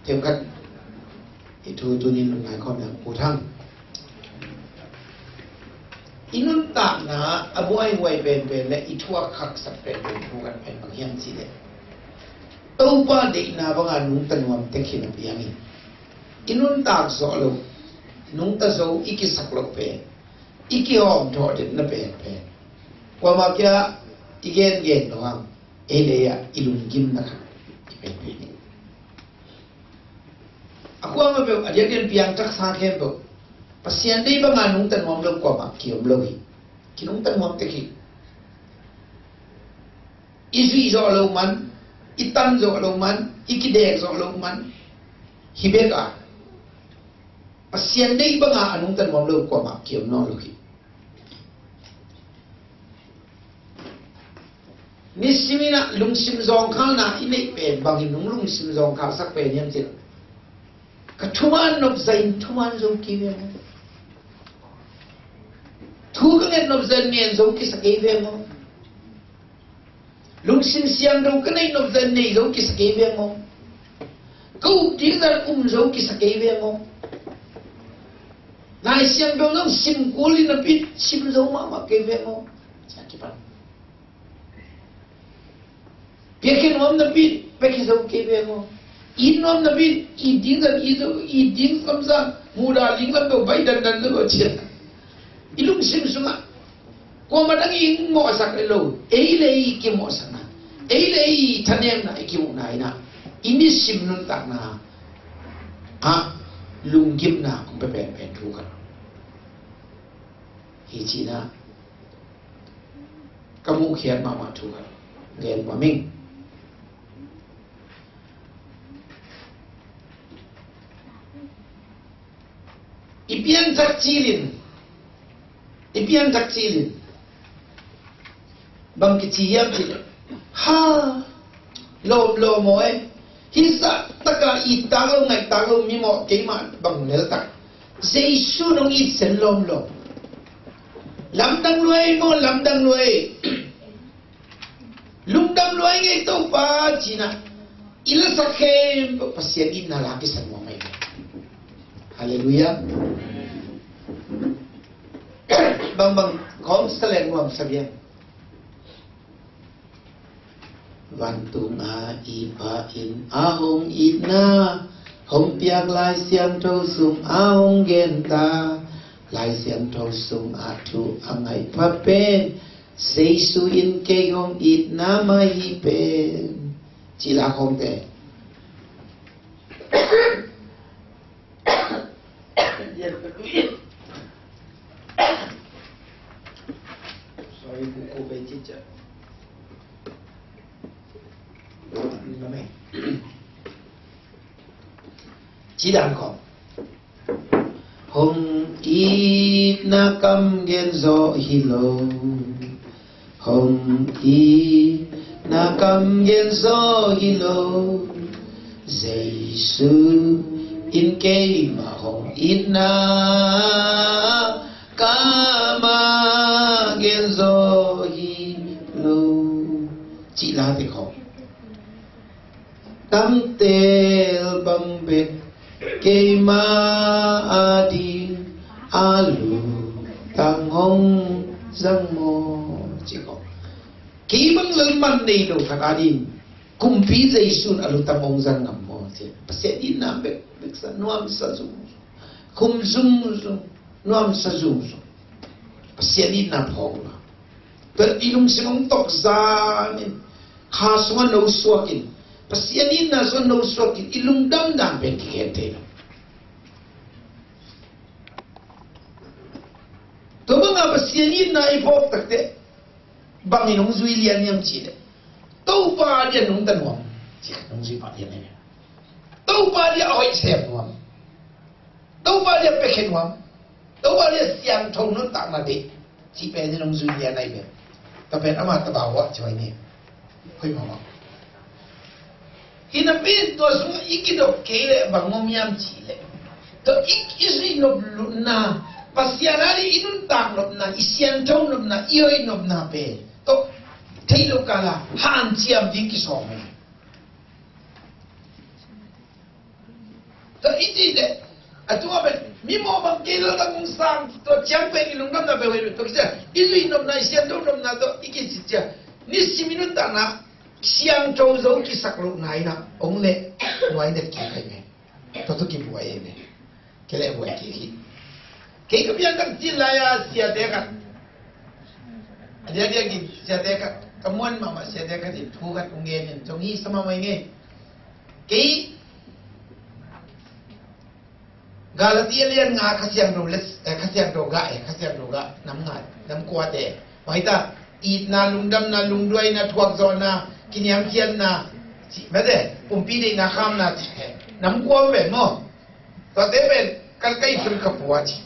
Themkhat i thu tunin lungngai khawm na, U Thang. I nuntakna a buaihuai penpen le i thuak khaksak penpen thu khat pen bang hiam cih leh, Topa deihna banga nungta nuam tek hi na piang in, i nuntak zawh lo, nungta zo i kisak loh pen, i kihawm thawh detna penpen, kuamah kia i gengen lo hang, ei le ei ah i lunggimna khat i penpen hi. A kuamah peuh, a diakdiak piangthaksa khempeuh, Pasian deih banga nungta nuam lo kuamah kiom lo hi. Kinungta nuam tek hi. I zuih zawh lo man, i tan zawh lo man, i kidek zawh lo man hi bek a, Pasian deih banga a nungta nuam lo kuamah kiom nawn lo hi. Nisimin ah lungsim zawngkhalna i neih pen bangin nong lungsim zawngkhalsak pen hiam cih leh, ka thuman nopzah in thuman zo kei ve maw? Thu ka nget nopzah in ngen zo kisa kei ve maw? Lungsim siangtho ka neih nopzah in nei zo kisa kei ve maw? Ka up ding zah in um zo kisa kei ve maw? Lai Siangtho zong sim kul in a bit sim zo mahmah kei ve maw? Sa kipan. Piakhia nuam na bit piakhia zo kei ve maw? It nuam na bit it ding zah in it zo, it ding lamzah, muhdah ding lam zo, baih dandan zo, cia. I lungsim sungah kuamah dang i mawhsak le lo, ei le ei i kimawhsakna, ei le ei i thanemna i kimuhna in ah, i nisim nuntakna ah lunggimna kong pia penpen thu khat hi, ci-in ah ka muhkhiat mahmah thu khat gen nuam ing. I pianthak cilin, i pianthak cilin bang kici hiam cih leh, ha, lawm lawm aw e. Hih zah taka it tak lo, ngaih tak lo mimawh keimah bang lel tak, Jesu nong it sen lawm lawm. Lamdang lua ei maw, lamdang lua ei. Lungdam lua ei ngei Topa, ci-in ah i lasak khempeuh Pasian itna la kisan nuam mai. Halleluiah. Bangbang khawm sa leng nuam sa biang. Vantung a i Pa in a hong itna hong piak, Lai Siangtho sung a hong genta, Lai Siangtho sung a thu a ngaih pha pen Jesu in kei hong itna mah hi pen, ci la khawmte. Ci dan khawng. Hong itna kam gen zawh hi lo. Hong itna kam gen zawh hi lo. Jesu in keima hong itna kam a gen zawh hi lo. Cih la te khawng. Tangtel bang bek keima ading a lutang hong zang maw, ci ko. Kei bang lalman nei lo khat ading kumpi Jesu in a lutang hong zang ngam maw, ci. Pasian itna bek, bek sa nuam sa zung, khum zung zung, nuam sa zung zung. Pasian itna phawk lo. Tua i lungsim hong tokzang in, kha sungah no suak in, Pasian itna sungah no suak in, i lungdam dan pen kikhen thei lo. Tua banga Pasian itna i phawk takteh bangin hong zui lian hiam cih leh, Topa dia nungta nuam, ci khat hong zui pah lian hi. Topa dia a hoih sem nuam. Topa dia piakhia nuam. Topa dia siangtho nuntakna deih, cih pen in hong zui lian ahi ve. Tua pen ama tabau ah ci vai ni. Hoih mahmah. Hi napi in tua sungah i kidop kei leh bang om hiam cih leh, tua i, i zuih nop lutna, Pasian a ding i nuntak nopna, i siangtho nopna, i hoih nopna pen tua theih loh kala hanciam ding kisawm hi. Tua i cih leh, a tungah pen, mi mawh bang kei laltak hong sang, tua ciang pen i lungdamna pen hoih lo, tua kisai, i zuih nopna, i siangtho nopna tawh i kisit ciang, nisim i nuntakna siangtho zo kisak lohna in ah hong leh nuai net kik hi ve. Tua tawh kibuai hi ve. Kei leh buai kik hi. Kei ka piansak cil lai-a siate khat, a diakdiak in siate khat, ka muan mahmah siate khat in thu khat hong gen in, zong hi sa mahmah ing ei. Kei Galati a lian nga, Kha Siangtho le, eh, Kha Siangtho gah, eh, Kha Siangtho gah, nam nga, nam kuate. Mah hi ta, itna, lungdamna, lungduaina, thuakzawhna, kiniamkhiatna, cih mate, pumpi deihna khamna cih, eh, nam kua om ve maw. Tuate pen, ka, ka i tun ka pua ci.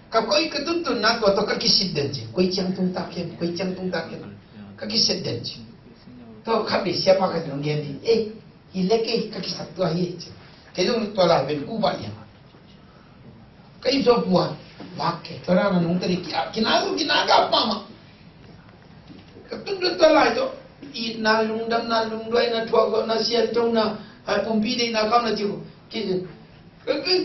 Ka koi ka tuntunna tua tawh ka kisit den ci. Koi ciang tung tak hiam, koi ciang tung tak hiam. Ka kisit den ci. Tua khat vei siapa khat in hong gen ding. Eh, hi le kei ka kisak tua hi ci. Kei zong tua lai pen ku bah lian. Ka i zaw pua. Vak kei. Tua na na nungta ding ki, kina zong kina gap mahmah. Ka tuntun tua lai tawh itna, lungdamna, lungduaina, thuakzawhna, sianthona, ai pumpi deihna khamna ci uh. Ki, ki,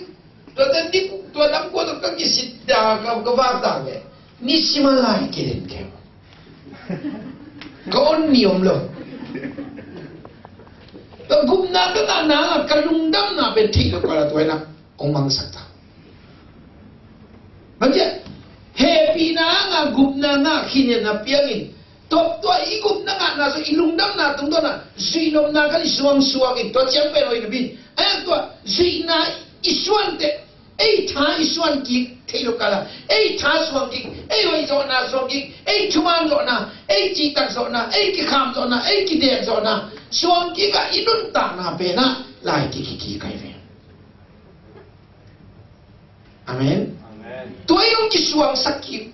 tua tan dik, tua nam kua tawh ka kisit da, ka, ka vak da le. Nisim a lai kilen kei. Ka on ni om lo. Tua gupna ka ngahna, ka lungdamna pen theih lo kala tua ina. Hong mangsak ta. Bang ci a, hehpihna ngah, gupna ngah, khinelna piang in. Tua, tua i gupna ngahna zong i lungdamna tungtawn a zuih nopna khat i suang suak in, tua ciang pen hoih napi in. Ahi hang tua zuihna i suan teh, ei tha i suan kik theih lo kala, ei tha suang kik, ei hoih zawhna suang kik, ei thuman zawhna, ei cihtak zawhna, ei kikham zawhna, ei kidek zawhna suang kik a i nuntakna pen ah lai kik kik kik ahi ve. Amen. Amen. Tua in hong kisuangsak kik.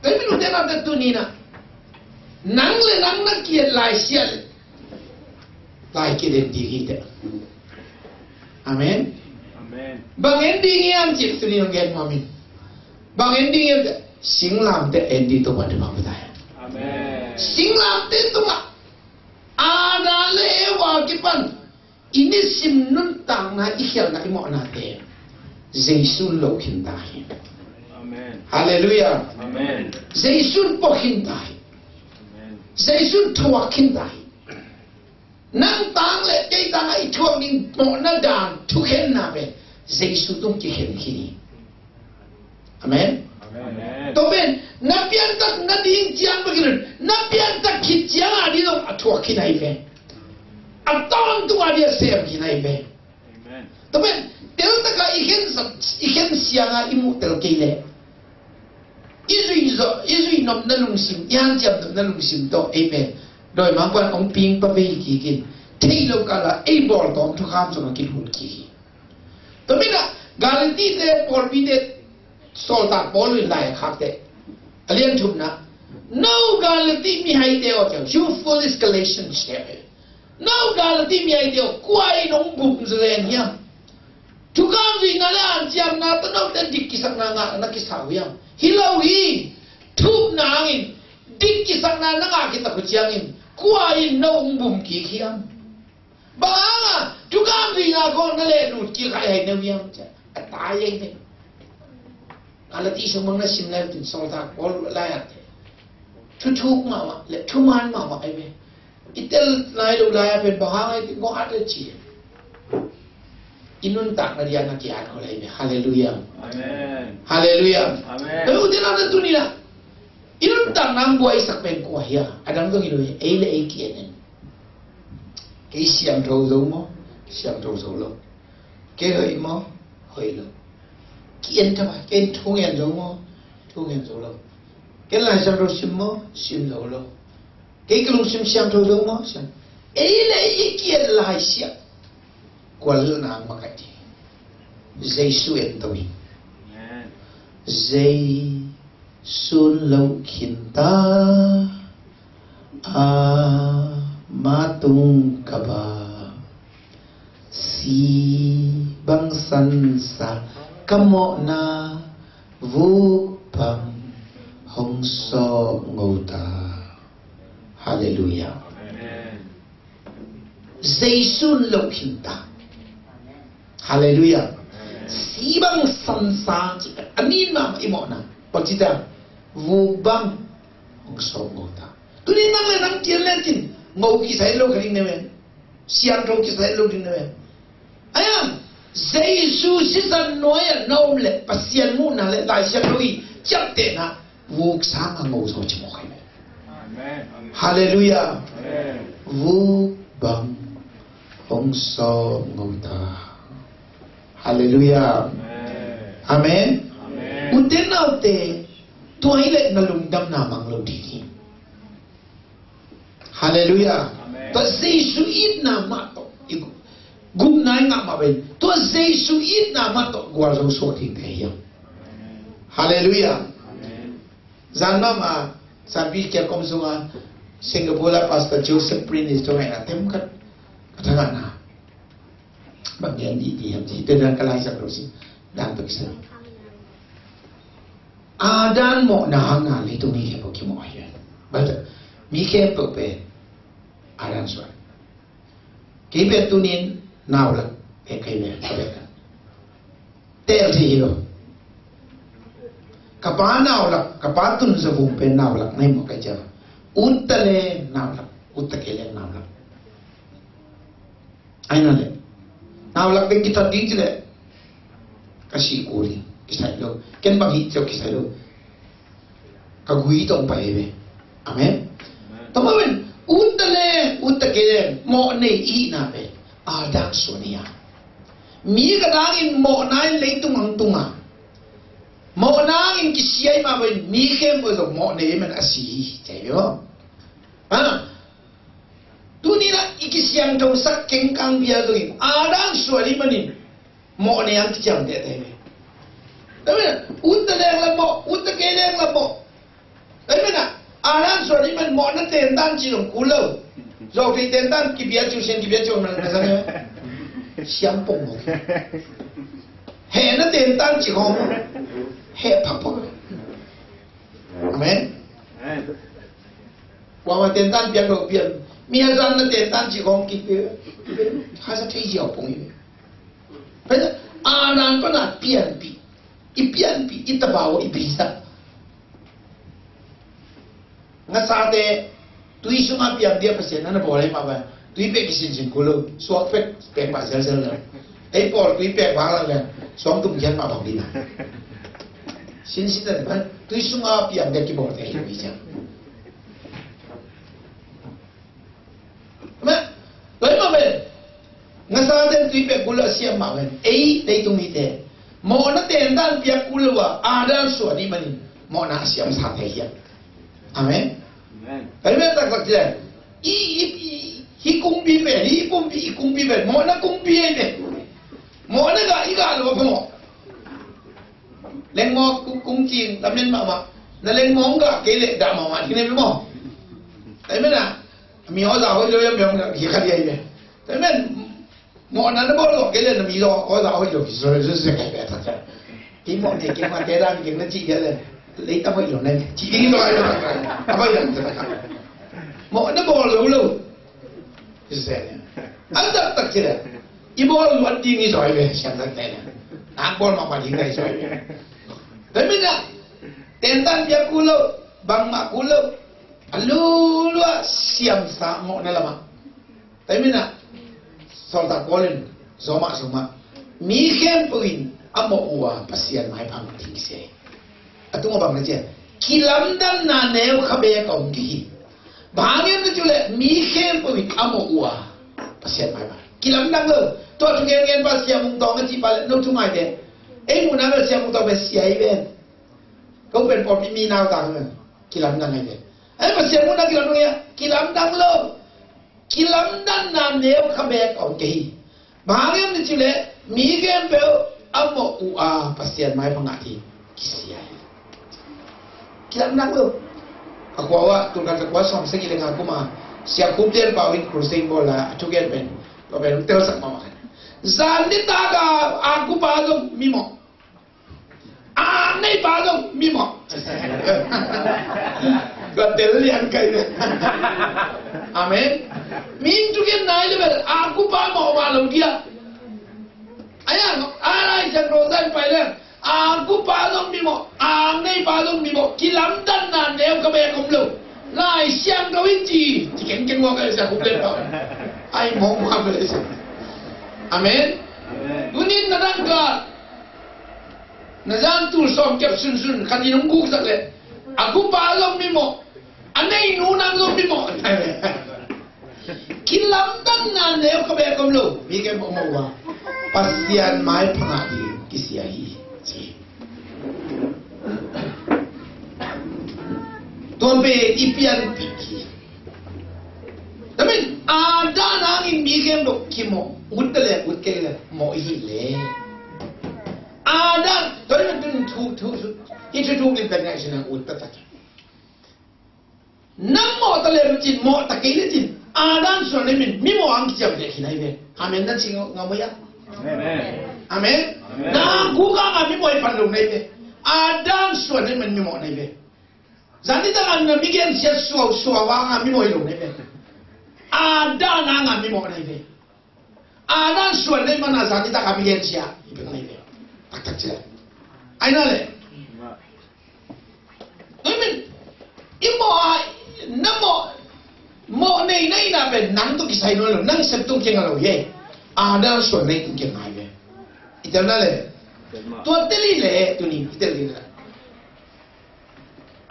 Tua in minute nate tuni-in ah nang le nang na ki-et lai siah leh lai ki-et ding hi teh. Amen. Amen. Bang en ding hiam cih tuni-in hong gen nuam ing. Bang en ding hiam cih leh singlamteh en ding Topa in thupha pia ta hen. Amen. Singlamteh tungah Adam le Eva kipan i nisim nuntakna, i khialhna, i mawhnate Jesu lo khin ta hi. Amen. Halleluiah. Amen. Jesu pua khin ta hi. Amen. Jesu thuak khin ta hi. Nang tang le kei tang a i thuak ding mawhna dan thukhenna pen Jesu tung kikhen khin hi. Amen. Amen. Tua pen na piansak nading ciang bek hi lo, na piansak khit ciang a ding zong a thuak khin ahi ve. A tawntung a ding a sem khin ahi ve. Amen. Tua pen teltak a i khen, i khen siang a i muh tel kei leh i zui zawh, i zui nopna lungsim, i hanciam nopna lungsim tawh ei pen dawimangpa'n hong ping pah vei kik in, theih loh kal ah ei bawl tawm thukham sungah kilut kik hi. Tua manin ah Galati-te pawlpite sawltak Paul in lai a khakte, a lian thumna, "No Galati mihaite aw," ci a, "You foolish Galatians," ci a. "No Galati mihaite aw, kua in hong bum zaw zen hiam? Thukham zuihna le hanciamna tawh note dik kisakna ngah na kisa uh hiam? Hi lo hi. Thumna hangin dik kisakna na ngah khit tak uh ciangin kua in no hong bum kik hiam? Bang hang a thukham zuihna khawng na lehlut kik hai hai na uh hiam?" ci a, a tai ei ve. Galati sung bang na sim lai uh cin, sawltak Paul lai-at thuthuk mahmah le thuman mahmah ei ve. I tel nai lo lai-a pen bang hang ei pen kong at le ci, i nuntakna diakna ki-at khol ei ve. Halleluiah. Amen. Halleluiah. Amen. Ei, ute naute, tuni-in ah i nuntakna hong buaisak pen kua hiam? A dang zong hi lo hi, ei le ei ki-en in. Kei siangtho zo maw? Siangtho zo lo. Kei hoih maw? Hoih lo. Ki-en ta maw, kei thu ngen zo maw? Thu ngen zo lo. Kei Lai Siangtho sim maw? Sim zo lo. Kei ka lungsim siangtho zo maw? Siang. Ei le ei i ki-en lai siah, kua lel nang makaih ding? Jesu en to in. Amen. Jesu'n loh khinta, amah tung ka bang, si bang sansa ka mawhna, vuk bang hong sawp ngo ta. Halleluiah. Amen. Jesu'n loh khinta. Halleluiah. Si bang sansa ci a, a min mahmah i mawhna. Bang ci ta? Vuk bang hong sawp ngo ta. Tuni nang le nang ki-en le cin, ngo kisai lo kha ding na ve. Siangtho kisai lo ding na ve. Ahi hang Jesu sisan nuai-ah na om le Pasian muhna le Lai Siangtho i ciaptehna, vuk sangin ngo zaw ci mawk hi ve. Amen. Halleluiah. Amen. Vuk bang hong sawp ngo ta. Halleluiah. Amen. Amen. Amen. Ute naute, tua hi leh na lungdamna mang lo ding hi. Halleluiah. Amen. Tua Jesu itna mah tawh i gu-, gupna i ngah mah bang, tua Jesu itna mah tawh gualzo suak dingte hi hang. Halleluiah. Amen. Zan mahmah, Sanpi Kiat Kom sungah Singapore ah Pastor Joseph Prince tawh ngaihna tem khat ka thangahna. Bang gen dih dih hiam cih, tua dan ka Lai Siangtho sim dan tawh kisai. Adam mawhna hangin leitung mi khempeuh kimawh hi. Bang hang, mi khempeuh pen Adam suan. Kei pen tuni-in naulak, eh, kei pen, kei pen. Tel thei hi lo. Ka pa naulak, ka pa tun zavung pen naulak na hi mawk ka hi ciang. Utta leng naulak, utta kei leng naulak. Ahi na leh, naulak bek kithat ding ci leh, ka sih kul ding, kisai lo. Ken bang hih ciang kisai lo. Ka gui tawh pai ve. Amen. Amen. Tua mah pen, utta leng, utta kei leng, mawhnei i hihna pen Adam suan hi a. Mi ka dangin mawhna in leitung hong tung a, mawhna hangin kisia i hih mah bangin mi khempeuh zong mawhnei i hih manin a si hi, ci hi ve maw. Ha? Tuni-in ah i kisiangthosak kengkang bia zongin Adam suan i hih manin mawhnei hong kiciamteh te hi ve. Tua manin utta leng lah mawh, utta kei leng lah mawh. Tua manin ah Adam suan i hih manin mawhna tentan cih zong kul lo. Zawhthei tentan kibia ciu, sian kibia ciu man na zang hi ve. Siam pong lo. Hehna tentan cih khawng heh phapha. Amen. Amen. Kuamah tentan piak lo pian. Mi a zanna tentan cih khawng kipia, kipia, hasa thei ziau pong hi. Pen Adam pan a pianpih, i pianpih, i tabau i beisak. Ngasate tui sungah piang dia Pasian na na bawl hi mah bang. Tui pek kisinsin kul lo, suak pek, pek pah zelzel lo. Ei pawl tui pek vang lang le, suang tum kian mah bang ding a. Sinsin na bang, tui sungah piang dia kibawl te hi lo hi ciang. Mah, loi mah bang. Ngasate tui pek kul lo a siam mah bang. Ei, leitung mite. Mawhna tentan piak kul lo a, Adam suan i hih manin mawhna a siamsa thei hiam? Amen. Amen. Amen. Taktak ci leng, i, i, i, hi kumpi pen, hi kumpi, i kumpi pen mawhna kumpi ahi ve. Mawhna gah i gah lo a phamawh. Lengmaw kung, kung cing lamen mahmah. Na lengmaw hong gah kei leh dah mahmah ding na hi ve maw? Amen a. Mi aw za hoih lo hiam, mi aw za hoih lo hiam, mi aw za hoih lo hiam. Amen. Mawhna na bawl zawh kei leh na mi zaw aw za hoih lo hi zaw, zaw, zaw, zaw, zaw. Kei mawh nei kei mah te dan kei na cih kei leh lei tam hoih lo na hi cih ding hi zaw hi lo. A hoih lo. Mawhna bawl lo lo. Hi zaw hi. A taktak ci leh i bawl luat ding hi zaw hi ve, siamsate na. Nang bawl mahmah ding na hi zaw hi ve. Tua hi mi na. Tentan piak kul lo, bangmah kul lo. A lulua siamsa mawhna lamah. Tua hi mi na, Sawltak Paul in Roma sungah mi khempeuh in a mawh uh a Pasian maipha ngah ding kisia hi. A tungah bang na ci a, kilamdanna neu kha beek a om kei hi. Bang hang hiam na cih leh mi khempeuh in a mawh uh a Pasian maipha. Kilamdang lo. Tua thu gengen pa Sia Mung Tawng a cih pa leh no thu ngai ve. Ei muhna bel Sia Mung Tawng pen sia hi ve. Ko pen pawlpi mi nau tang ve. Kilamdang hi ve. Ei Pasian muhna kilamdang hi a, kilamdang lo. Kilamdanna neu kha beek a om kei hi. Bang hang hiam na cih leh mi khempeuh a mawh uh a Pasian maipha ngah ding kisia hi. Kilamdang lo. A khua uh ah, tul khat za kua sawm sagih le nga kum a Sia Khup Lian Pau in crusade bawl a, a thugen pen, tua pen telsak mahmah. Zan nitak a, a kupa zong mimawh. A, nei pa zong mimawh. Ka tel lian kai ve. Amen. Min thugen nai le bel a kupa mawh mah lo dia. Ai a, a lai siang ro zan pai le. A kupa zong mimawh, a nei pa zong mimawh. Kilamdanna neu kha beek om lo. Lai siang ro in ci, ci keng keng mawh kai siang kum le pa. Ai mawh mawh kai siang. Amen. Amen. Tunin na dang ka Na zan tul sawm kiap sunsun khat in hong guksak leh a kupa zong mimawh, a nei nu nang zong mimawh. Kilamdanna neu kha beek om lo. Mi kem om a, Pasian maipha ngah ding kisia hi, ci. Tua pen i pianpih hi. Tua pen a dan hangin mi kem dok kimawh, ut ta leh ut kei leh mawh hi leh. Adam, tua hi manin thu, thu, thu, hi thu thuk lim pen ngai sin a ut ta ta. Nang mawh ta le cin, mawh ta kei le cin. Adam suan le min, mi mawh ang kiciam le khin ai ve. Amen na cing ngam ya. Amen. Amen. Amen. Na kuka nga mi mawh i pan lo nai ve. Adam suan le min mi mawh nai ve. Zan nitak a na mi gen sia suau suau a nga mi mawh i lo nai ve. Adam a nga mi mawh nai ve. A dan suan nei mana zan nitak a mi gen sia i pek nei ve. Taktak cia. Ai na le. Amen. I mawh a, na mawh, mawh nei nei na pen nang tawh kisai nawn lo, nang sep tung kiang a lo hi. A dan suan nei tung kiang a hi ve. I tel na le. Tua tel hi le, tuni i tel hi le.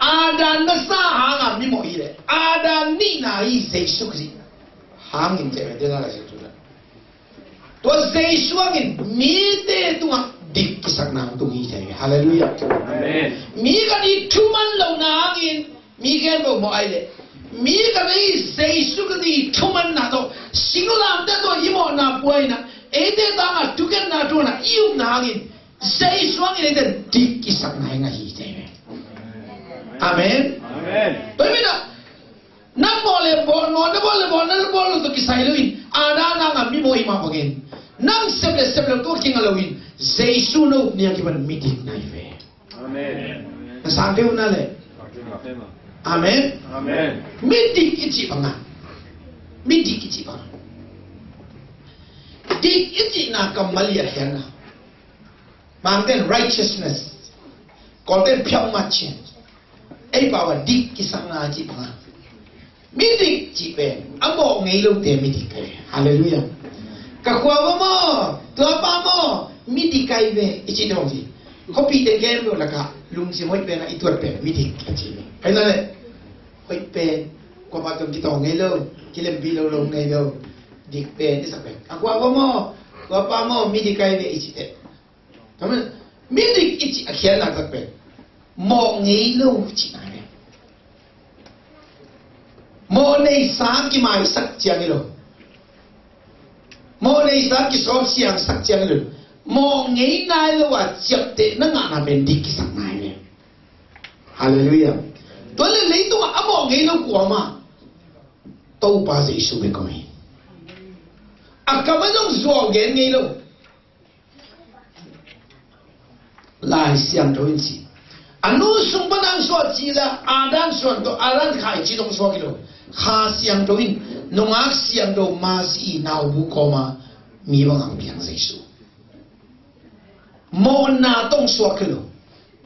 Adam na sa hanga mi mawh hi le, Adam nihna hi Jesu Khrih hangin ci ve, tua Jesu hangin mite tungah dik kisakna hong tung hi ci ve. Halleluiah. Amen. Mi khat i thuman lohna hangin mi gen bo mawh ai le, mi khat i Jesu Khrih i thumanna tawh, singlamteh tawh i mawhna puaina, eite tangah thukhenna thuhna i upna hangin Jesu hangin eite dik kisakna hi ngah hi ci ve. Amen. Amen. Tua hi mah nang mawh le mawh, mawh na bawl le mawh, na bawl lo tawh kisai lo in, a dan a ngah mi mawh hi mah bangin, nang sep le sep lo tawh kingah lo in, Jesu na upna a kipan mi dik na hi ve. Amen. Na sang deuh na le. Amen. Amen. Mi dik i cih bangah, mi dik i cih bangah, dik i cihna kammal i a khiatna. Bangten righteousness, Kawlten pure conscience. Ei pau a dik kisakna cih bangah, midik cih pen a mawh ngei lote midik hi. Halleluiah. Ka khua va maw, tua pa maw, midik hi ve i cih dong hi. Khuapihte khempeuh lakah lungsim hoih pen a i tuat pen midik a ci hi. Hi na le. Hoih pen, kuapa tawh kitawng ngei lo, kilempih lo lo ngei lo. Dik pen i sak pen, a khua va maw, tua pa maw, midik hi ve i cih teh. Amen. Midik i cih a khiatna tak pen, Mawh ngei lo cihna hi. Mawh neisa kimaisak ciang hi lo. Mawh neisa kisawp siangsak ciang hi lo. Mawh ngei nai lo a ciapteh na ngahna pen dik kisakna hi. Halleluiah. Tua leh leitungah a mawh ngei lo kuamah Topa Jesu bek om hi. A kam a zong zuau gen ngei lo. Lai Siangtho in ci, a nu sung pan ang suah ci la, Adam suan tawh, Adam khaici dong suak hi lo. Kha Siangtho in, nungak siangtho Masi i naubu kawma mi bang ang piang Jesu. Mawhna tawh suak hi lo.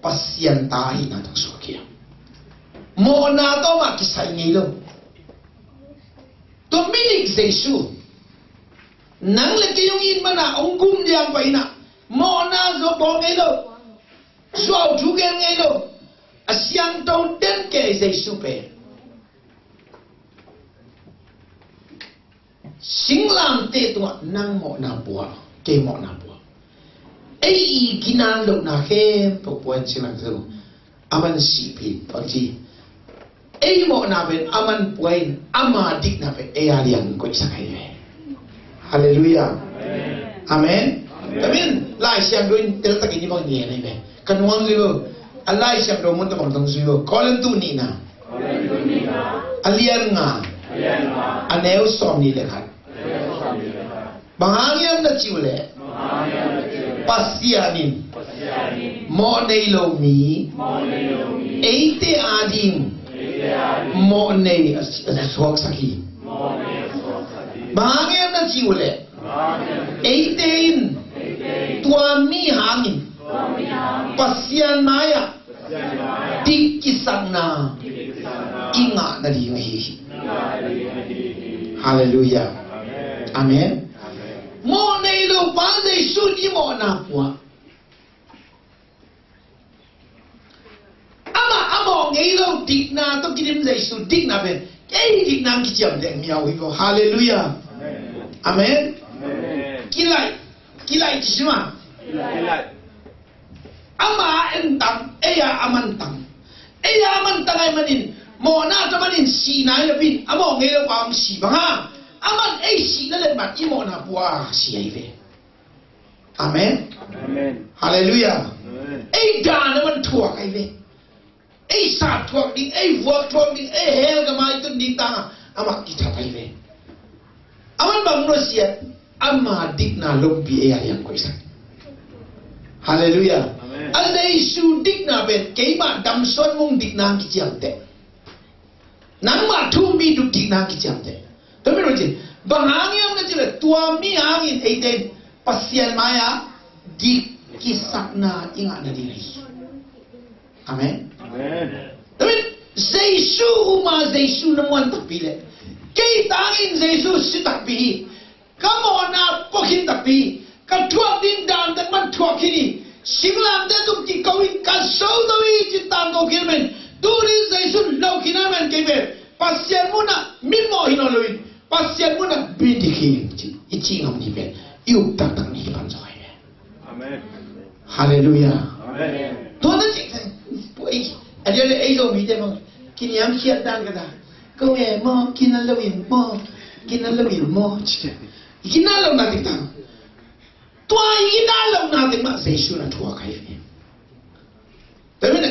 Pasian ta ahihna tawh suak hi. Mawhna tawh mah kisai ngei lo. Tua midik Jesu, nang le kei hong it mana hong gum liang pai ina, mawhna zo bawl ngei lo. Zuau thu gen ngei lo. A siangtho den kei Jesu pen. Singlamteh tungah nang mawhna pua, kei mawhna pua. Ei i kinan lohna khempeuh pua in singlamteh tungah a man sihpih tua ci. Ei mawhna pen a man pua in ama dikna pen ei a liang koihsak ahi ve. Halleluiah. Amen. Amen. Tua min Lai Siangtho in teltakin i bang ngen ahi ve. Ka nuam zui lo. A Lai Siangtho mun tabang tong zui lo. Korintu nihna a lian nga, a neu sawm nih le khat. Bang hang hiam na cih uh leh Pasian in mawh nei lo mi eite ading mawh nei a, a suaksak hi. Bang hang hiam na cih uh leh eite in tua mi hangin Pasian mai-ah dik kisakna i ngah nading ahi hi. Halleluiah. Amen. Mawh nei lo pa Jesu in i mawhna pua. Amah a mawh ngei lo dikna tawh kidim Jesu dikna pen ei dikna kiciamteh miau hi ko. Halleluiah. Amen. Kilaih, kilaih ci sima. Ama a entang, ei a a mantang. Ei a a mantang ahi manin mawhna ta manin sihna hi lo pin, a mawh ngei lo pa hong si bang hang. A man ei sihna letmat i mawhna pua si ahi ve. Amen. Halleluiah. Ei dan a man thuak ahi ve. Ei sat thuak ding, ei vuak thuak ding, ei hell gam ah i tun ding tangah amah kithat ahi ve. A man bang nusia, ama dikna lompi ei a liang koihsak. Halleluiah. A Jesu dikna pen keimah damsuan mung dikna kiciamteh. Nangmah thu mi duk dikna kiciamteh. Tua mi ruangin bang hang hiam na cih leh tua mi hangin eite in Pasian mai-ah dik kisakna i ngah nading ahi. Amen. Amen. Tua mi Jesu uma Jesu na muan takpi leh kei tangin Jesu si takpi hi. Ka mawhna pua khin takpi, ka thuak ding dan tak man thuak khin hi. Singlamteh tung kiko in ka so to hi ci tangko khin men. Tuni Jesu lo khin a men kei pen Pasian munah mi mawh hi nawn lo in Pasian munah mi dik hi ci, i ci ngam ni pen i up taktak ni hi pan zaw hi pen. Amen. Halleluiah. Amen. Tua na cih, a dia le ei Zomite bang kiniamkhiat dan ka ta. Ko nge maw, kinan lo in maw, kinan lo in maw. Kinan lo na ding ta. Tua i kinan lo na ding mah Jesu na thuak ahi ve. Tua mi ne,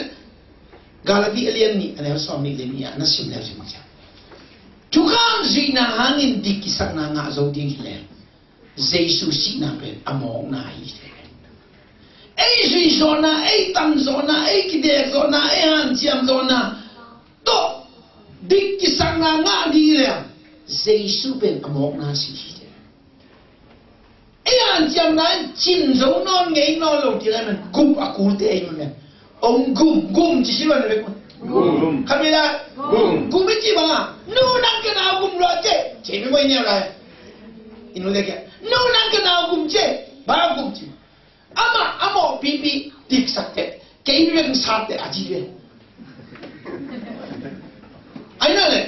Galati a lian nih a neu sawm nih le nih ah na sim leu sim mah ciang, thukham zuihna hangin dik kisakna ngah zo ding hi leh Jesu sihna pen a mawkna hi. Ei zuih zawhna, ei tam zawhna, ei kidek zawhna, ei hanciam zawhna tawh dik kisakna ngah ding leh Jesu pen a mawkna si hi. Ei hanciamna in cin zo nawn ngei nawn lo ti lai man gup a kulte ei man. Ong gum, gum ci si lo na bek man. Gum. Khat vei lai. Gum. Gum i ci bang a, nu nang ka nau gum lua ce. Ci mi mai niau lai. I nu te kia, nu nang ka nau gum ce. Bang a gum ci. Amah a mawh pipi diksak teh, kei mi bek sat teh a ci ve. Ai na le,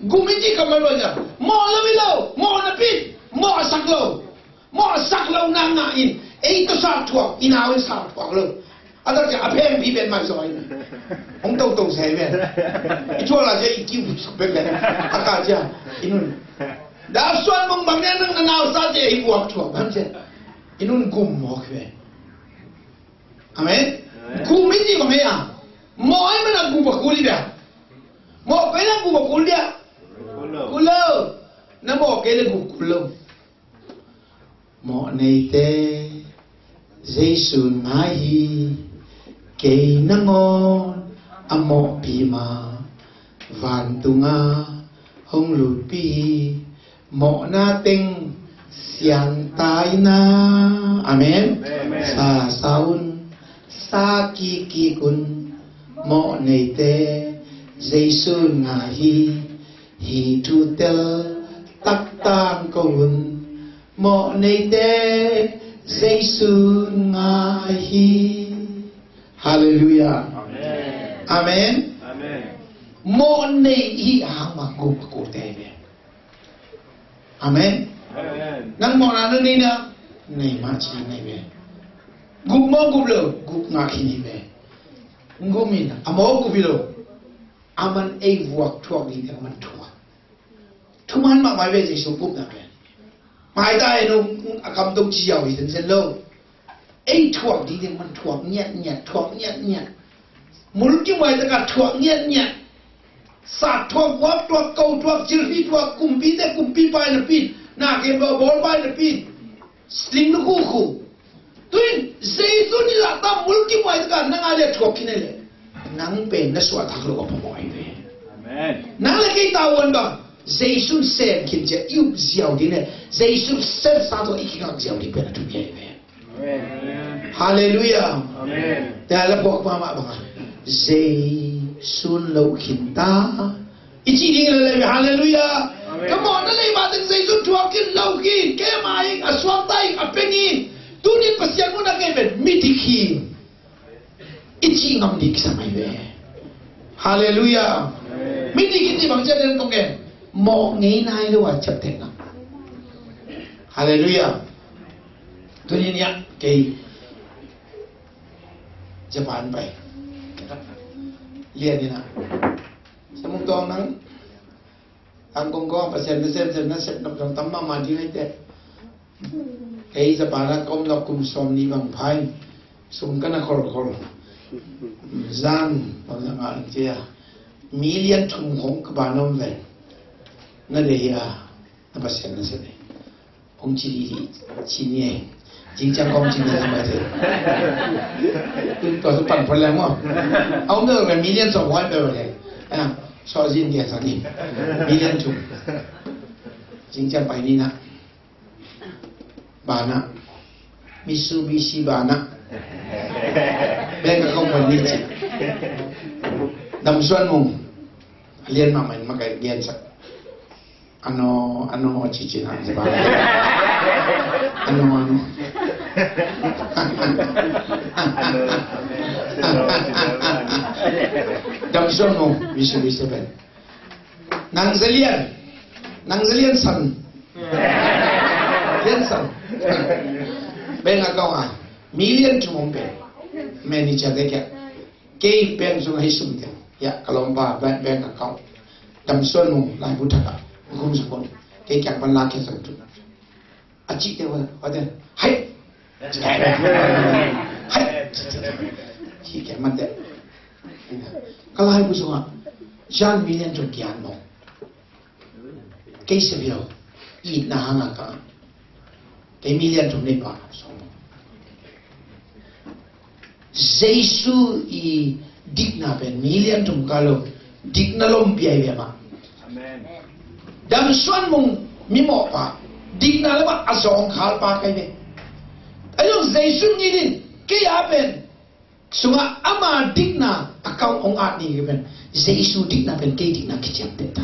gum i ci kammal lo cia. Mawh lo i lo, mawh na pi, mawh sak lo. Mawh sak lo na ngah in, ei tawh sat thuak, i nau in sat thuak lo. A tak ciang a phengpi pen mai zaw in. Hong totong sai pen. I thuak la ciang i kiu suk pen pen. A ka ciang i nun. Dah Suan Mung bang nen nang na nausa ciang i buak thuak bang ciang i nun gum mawk hi pen. Amen. Gum i ci bang hi a. Mawh i man a gum a kul i bia. Mawh kei le gum a kul dia. Kul lo. Na mawh kei le gum kul lo. Mawh neite Jesu ngai hi, kei nangawn a mawhpi ma, vantunga hong lutpi hi, mawhna teng siangtaina. Amen. Amen. Sa sa un, sa kik kik un, mawh neite Jesu ngai hi, hi thu tel taktak ko un, mawh neite Jesu ngai hi. Halleluiah. Amen. Amen. Amen. Mawh nei i hih hang mah gum a kulte hi ve. Amen. Amen. Nang mawhna na nei na, nei mah ci nei ve. Gum maw gum lo, gum ngah khin hi ve. Gum in a maw gum hi lo. A man ei vuak thuak ding teng a man thuak. Thuman mahmah ve Jesu gupna pen. Maita en ung, a kam dong ci ziau hi zenzen lo. Ei thuak ding teng man thuak ngiatngiat, thuak ngiatngiat. Mulkimhuai taka thuak ngiatngiat. Sat thuak, vuak thuak, ko thuak, cilhphi thuak, kumpite kumpipa in a pin, na kem bawl bawlpa in a pin. Sling lukhu khu. Tuin Jesu in i lahta mulkimhuai taka nang a le thuak khin ei le, nang pen na suahtak loh a phamawh hi ve. Amen. Nang le kei tavuan bang Jesu in sem khin ciang i up ziau ding le Jesu semsa tawh i kingak ziau ding pen a thupi hi ve. Amen. Halleluiah. Amen. Tua le phuak mahmah bang a, Jesu in lo khin ta. I cih ding le le, halleluiah. Amen. Ka mawhna lei mah teng Jesu in thuak khin, lo khin, keima ing, a suakta ing, a pia ing. Tunin Pasian mun a kei pen midik hi. I cih ngam ding kisam ahi ve. Halleluiah. Amen. Midik hi cih bang ci a den kong gen. Mawh ngei nai lo a ciaptehna. Halleluiah. Tunin ia kei Japan pai. Lian ina. Samung tawng nang. Ang kong kong Pasian na sem sem na sem nop nop tam mahmah ding ahi teh. Kei Japan ah ka om nop kum sawm nih bang pha in sum ka na khol khol. Zan bang zang a cia. Million thum khong ka ban om ven. Na deih hia? Na Pasian na sem ei. Hong ci lili ci ni ei. Zingciang kong ci ni ei mai te. Tua tu pan phot leng maw. A om deuh leng million sawm huai peuh leng. A, sawh zin dia sa ni. Million thum. Zingciang pai ni na. Bana. Mitsubishi Bana. Bank account pan ni ci. Dam Suan Mung. Lian mahmah in makaih gensak. Ano, ano, cici na, ano, ano. Dam Suan Mung, Mitsubishi Bank. Nang Za Lian, Nang Za Lian San. Lian San. Bank account ah, million thum om pen. Manager te kiang. Kei bank sung ah hih sum teng. Hia, ka lawmpa, bank, bank account. Dam Suan Mung, laibu thak ah. Kum sung kum. Kei kiang pan lakhia sung tu. A cih teh, hua, hua teh. Hai! Hai! Cih kiang man teh. Ka laibu sung ah. Zan million thum kian mawk. Kei Savio, itna hang a ka. Kei million thum nei pa, sawm. Jesu i dikna pen million thum ka lo, dikna lompi ahi ve mah. Amen. Dam Suan Mung mimawh pa, dikna lamah a zawngkhal pa ka hi ve. Ahi zong Jesu ngiat in, kei a pen, sungah ama dikna account hong at ni pen, Jesu dikna pen kei dikna kiciamteh ta.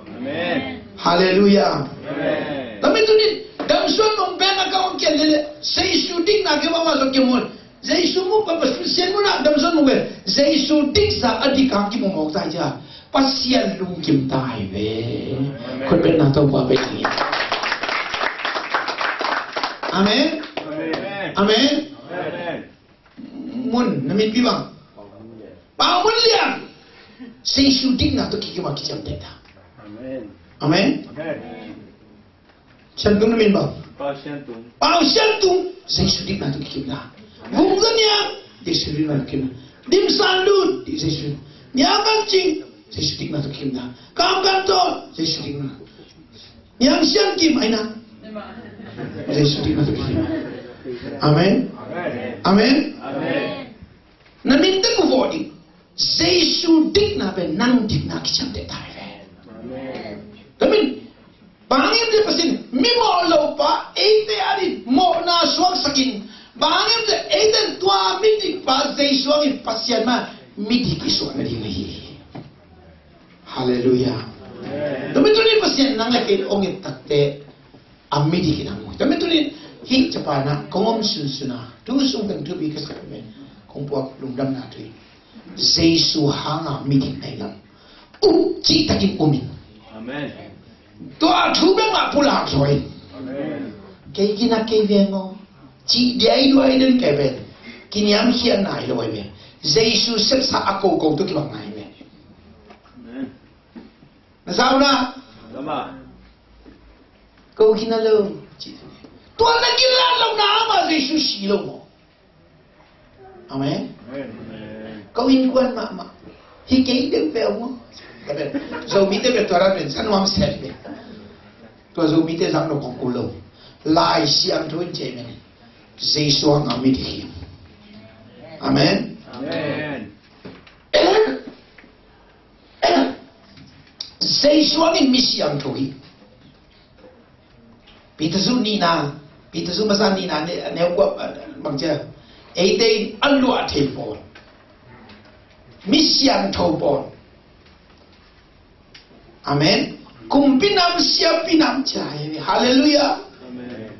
Amen. Halleluiah. Amen. Tua ahih manin tuni Dam Suan Mung bank account kian lele, Jesu dikna kei mah mah zong kimu. Jesu mu pa Pasian mu na Dam Suan Mung pen, Jesu diksa a dik hang kimu mawk ta hi cia. Pasian lungkim ta hi ve. Amen. Khut beng na Topa bek hi. Amen. Amen. Amen. Amen. Mun, na min pi bang? Pau Mun Lian. Jesu dikna tawh kikim a kiciamteh ta. Amen. Amen. Amen. Siantung na min bang? Pau Siantung. Pau Siantung. Jesu dikna tawh kikim ta. Vung Za Niang. Jesu dikna tawh kikim ta. Dim San Lun. Jesu. Niang Kan Cing. Jesu dikna tawh kikim ta. Kam Kan Tawn. Jesu dikna. Niang Sian Kim, ai na. Jesu dikna tawh kikim. Amen. Amen. Amen. Amen. Na min teng uh vawh ding. Jesu dikna pen nang dikna kiciamteh ta hi ve. Amen. Tua min, bang hang hiam cih leh Pasian, mi mawh lopa eite adingin mawhna suaksak in, bang hang hiam cih leh eite in tua midikpa Jesu hangin Pasian mah midik i suah nading ahi hi. Halleluiah. Amen. Tua mi tuni Pasian nang le kei hong et takteh a midik in hong mu hi. Tua mi tuni hih Japan ah kong om sunsun a tu sung teng thupi ka sak pen kong puak lungdamna thu hi. Jesu hanga midik na hi lam. Um, cihtakin um in. Amen. Tua thu bek mah pulak zaw in. Amen. Kei kinak kei veng aw. Cih diaiduai den kei pen kiniamkhiatna hi lo ahi ve. Jesu sepsa a koko tawh kibang na hi ve. Amen. Na sau na. Lama. Ko kina lo. Tua na kilat lo na ama Jesu si lo maw. Amen. Amen. Ko innkuan mahmah. Hi kei deuh peuh maw. Zomite peuh tua ra pen sa nuam set ve. Tua Zomite zang lo kong ku lo. Lai Siangtho in cih men. Jesu hanga midik hi. Amen. Amen. Jesu hangin mi siangtho hi. Peter zu nihna, Peter zu masa nihna ne, neu kua, bang cia. Eite in a luah thei pawl. Mi siangtho pawl. Amen. Kumpi nam, siampi nam cia hi. Halleluiah. Amen.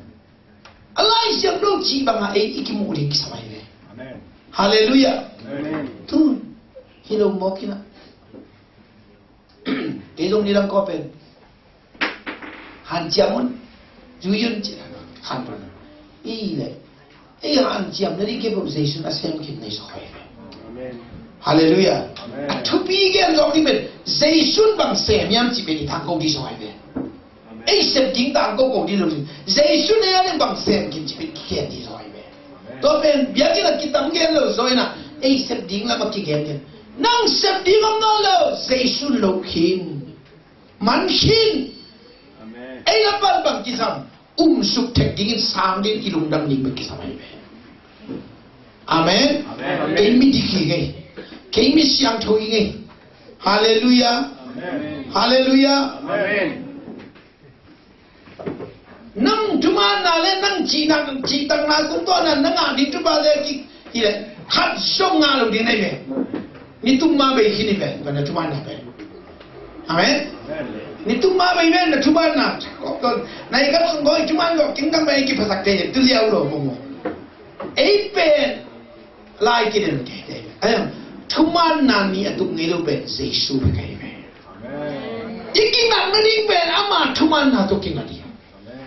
A Lai Siangtho cih bangah ei i kimuh ding kisam ahi ve. Amen. Halleluiah. Amen. Tu, hi lo mawk inah. Kei zong nidang kawpen hanciam un, zui un ci, han pan. I le ei hanciam na ding kei bawm Jesu in a sem khin nei sawh ahi ve. Amen. Halleluiah. Amen. A thupi gen zong ding pen Jesu in bang sem hiam cih pen i thang ko ding sawh ahi ve. Ei sep ding tangko ko ding lo ding. Jesu nei a ding bang sem kin ci pen kigen ding zaw hi ve. Tua pen biakinn a kitam gen lo zaw ina ei sep ding lam a kigen ding. Nang sep ding om nawn lo, Jesu lo khin. Man khin. Amen. Ei la pan bang kisam. Um suk thek dingin sang ding i lungdam ding bek kisam hi ve. Amen. Amen. Kei mi dik hi ngei. Kei mi siangtho hi ngei. Halleluiah. Amen. Halleluiah. Amen. Nang thumanna le nang cihna, cihtakna tungtawna na ngah ding thupha le kik hi le khat zong ngah lo ding na hi ve. Ni tum ma bei khin hi ve, na thumanna pen. Amen. Ni tum ma bei ve na thumanna. Na i khat zong goi thuman lo king dang bei kiphasak te tu liau lo mo mo. Ei pen lai kidem te te. Ayo, thumanna ni a tuk ngei lo pen Jesu bek ahi ve. I kingatna ding pen ama thumanna tawh kingat ding.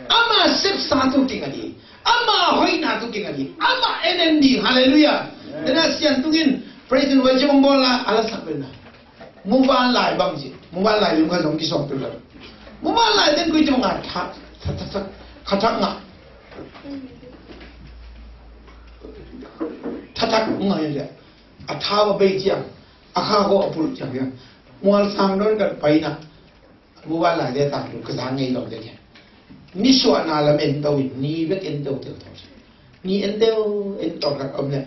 Ama sepsa tawh kingat ding. Ama hoihna tawh kingat ding. Ama en en ding. Halleluiah. Tena sian tungin praise and worship ang bawl la ala sak pen na. Muvanlai bang ci. Muvanlai lim kha zong kisawm tu la. Muvanlai ten kui ci bang a tha tha tha tha kha thak nga. Tha thak nga ya. A tha wa bei ciang. A kha ko a pul ciang ya. Mual sang don kan pai na. Muvanlai te tang tu ka zang ngei lo te ke. Ni suahna lam en to in ni bek en to teu to. Ni en teu en to rak om le.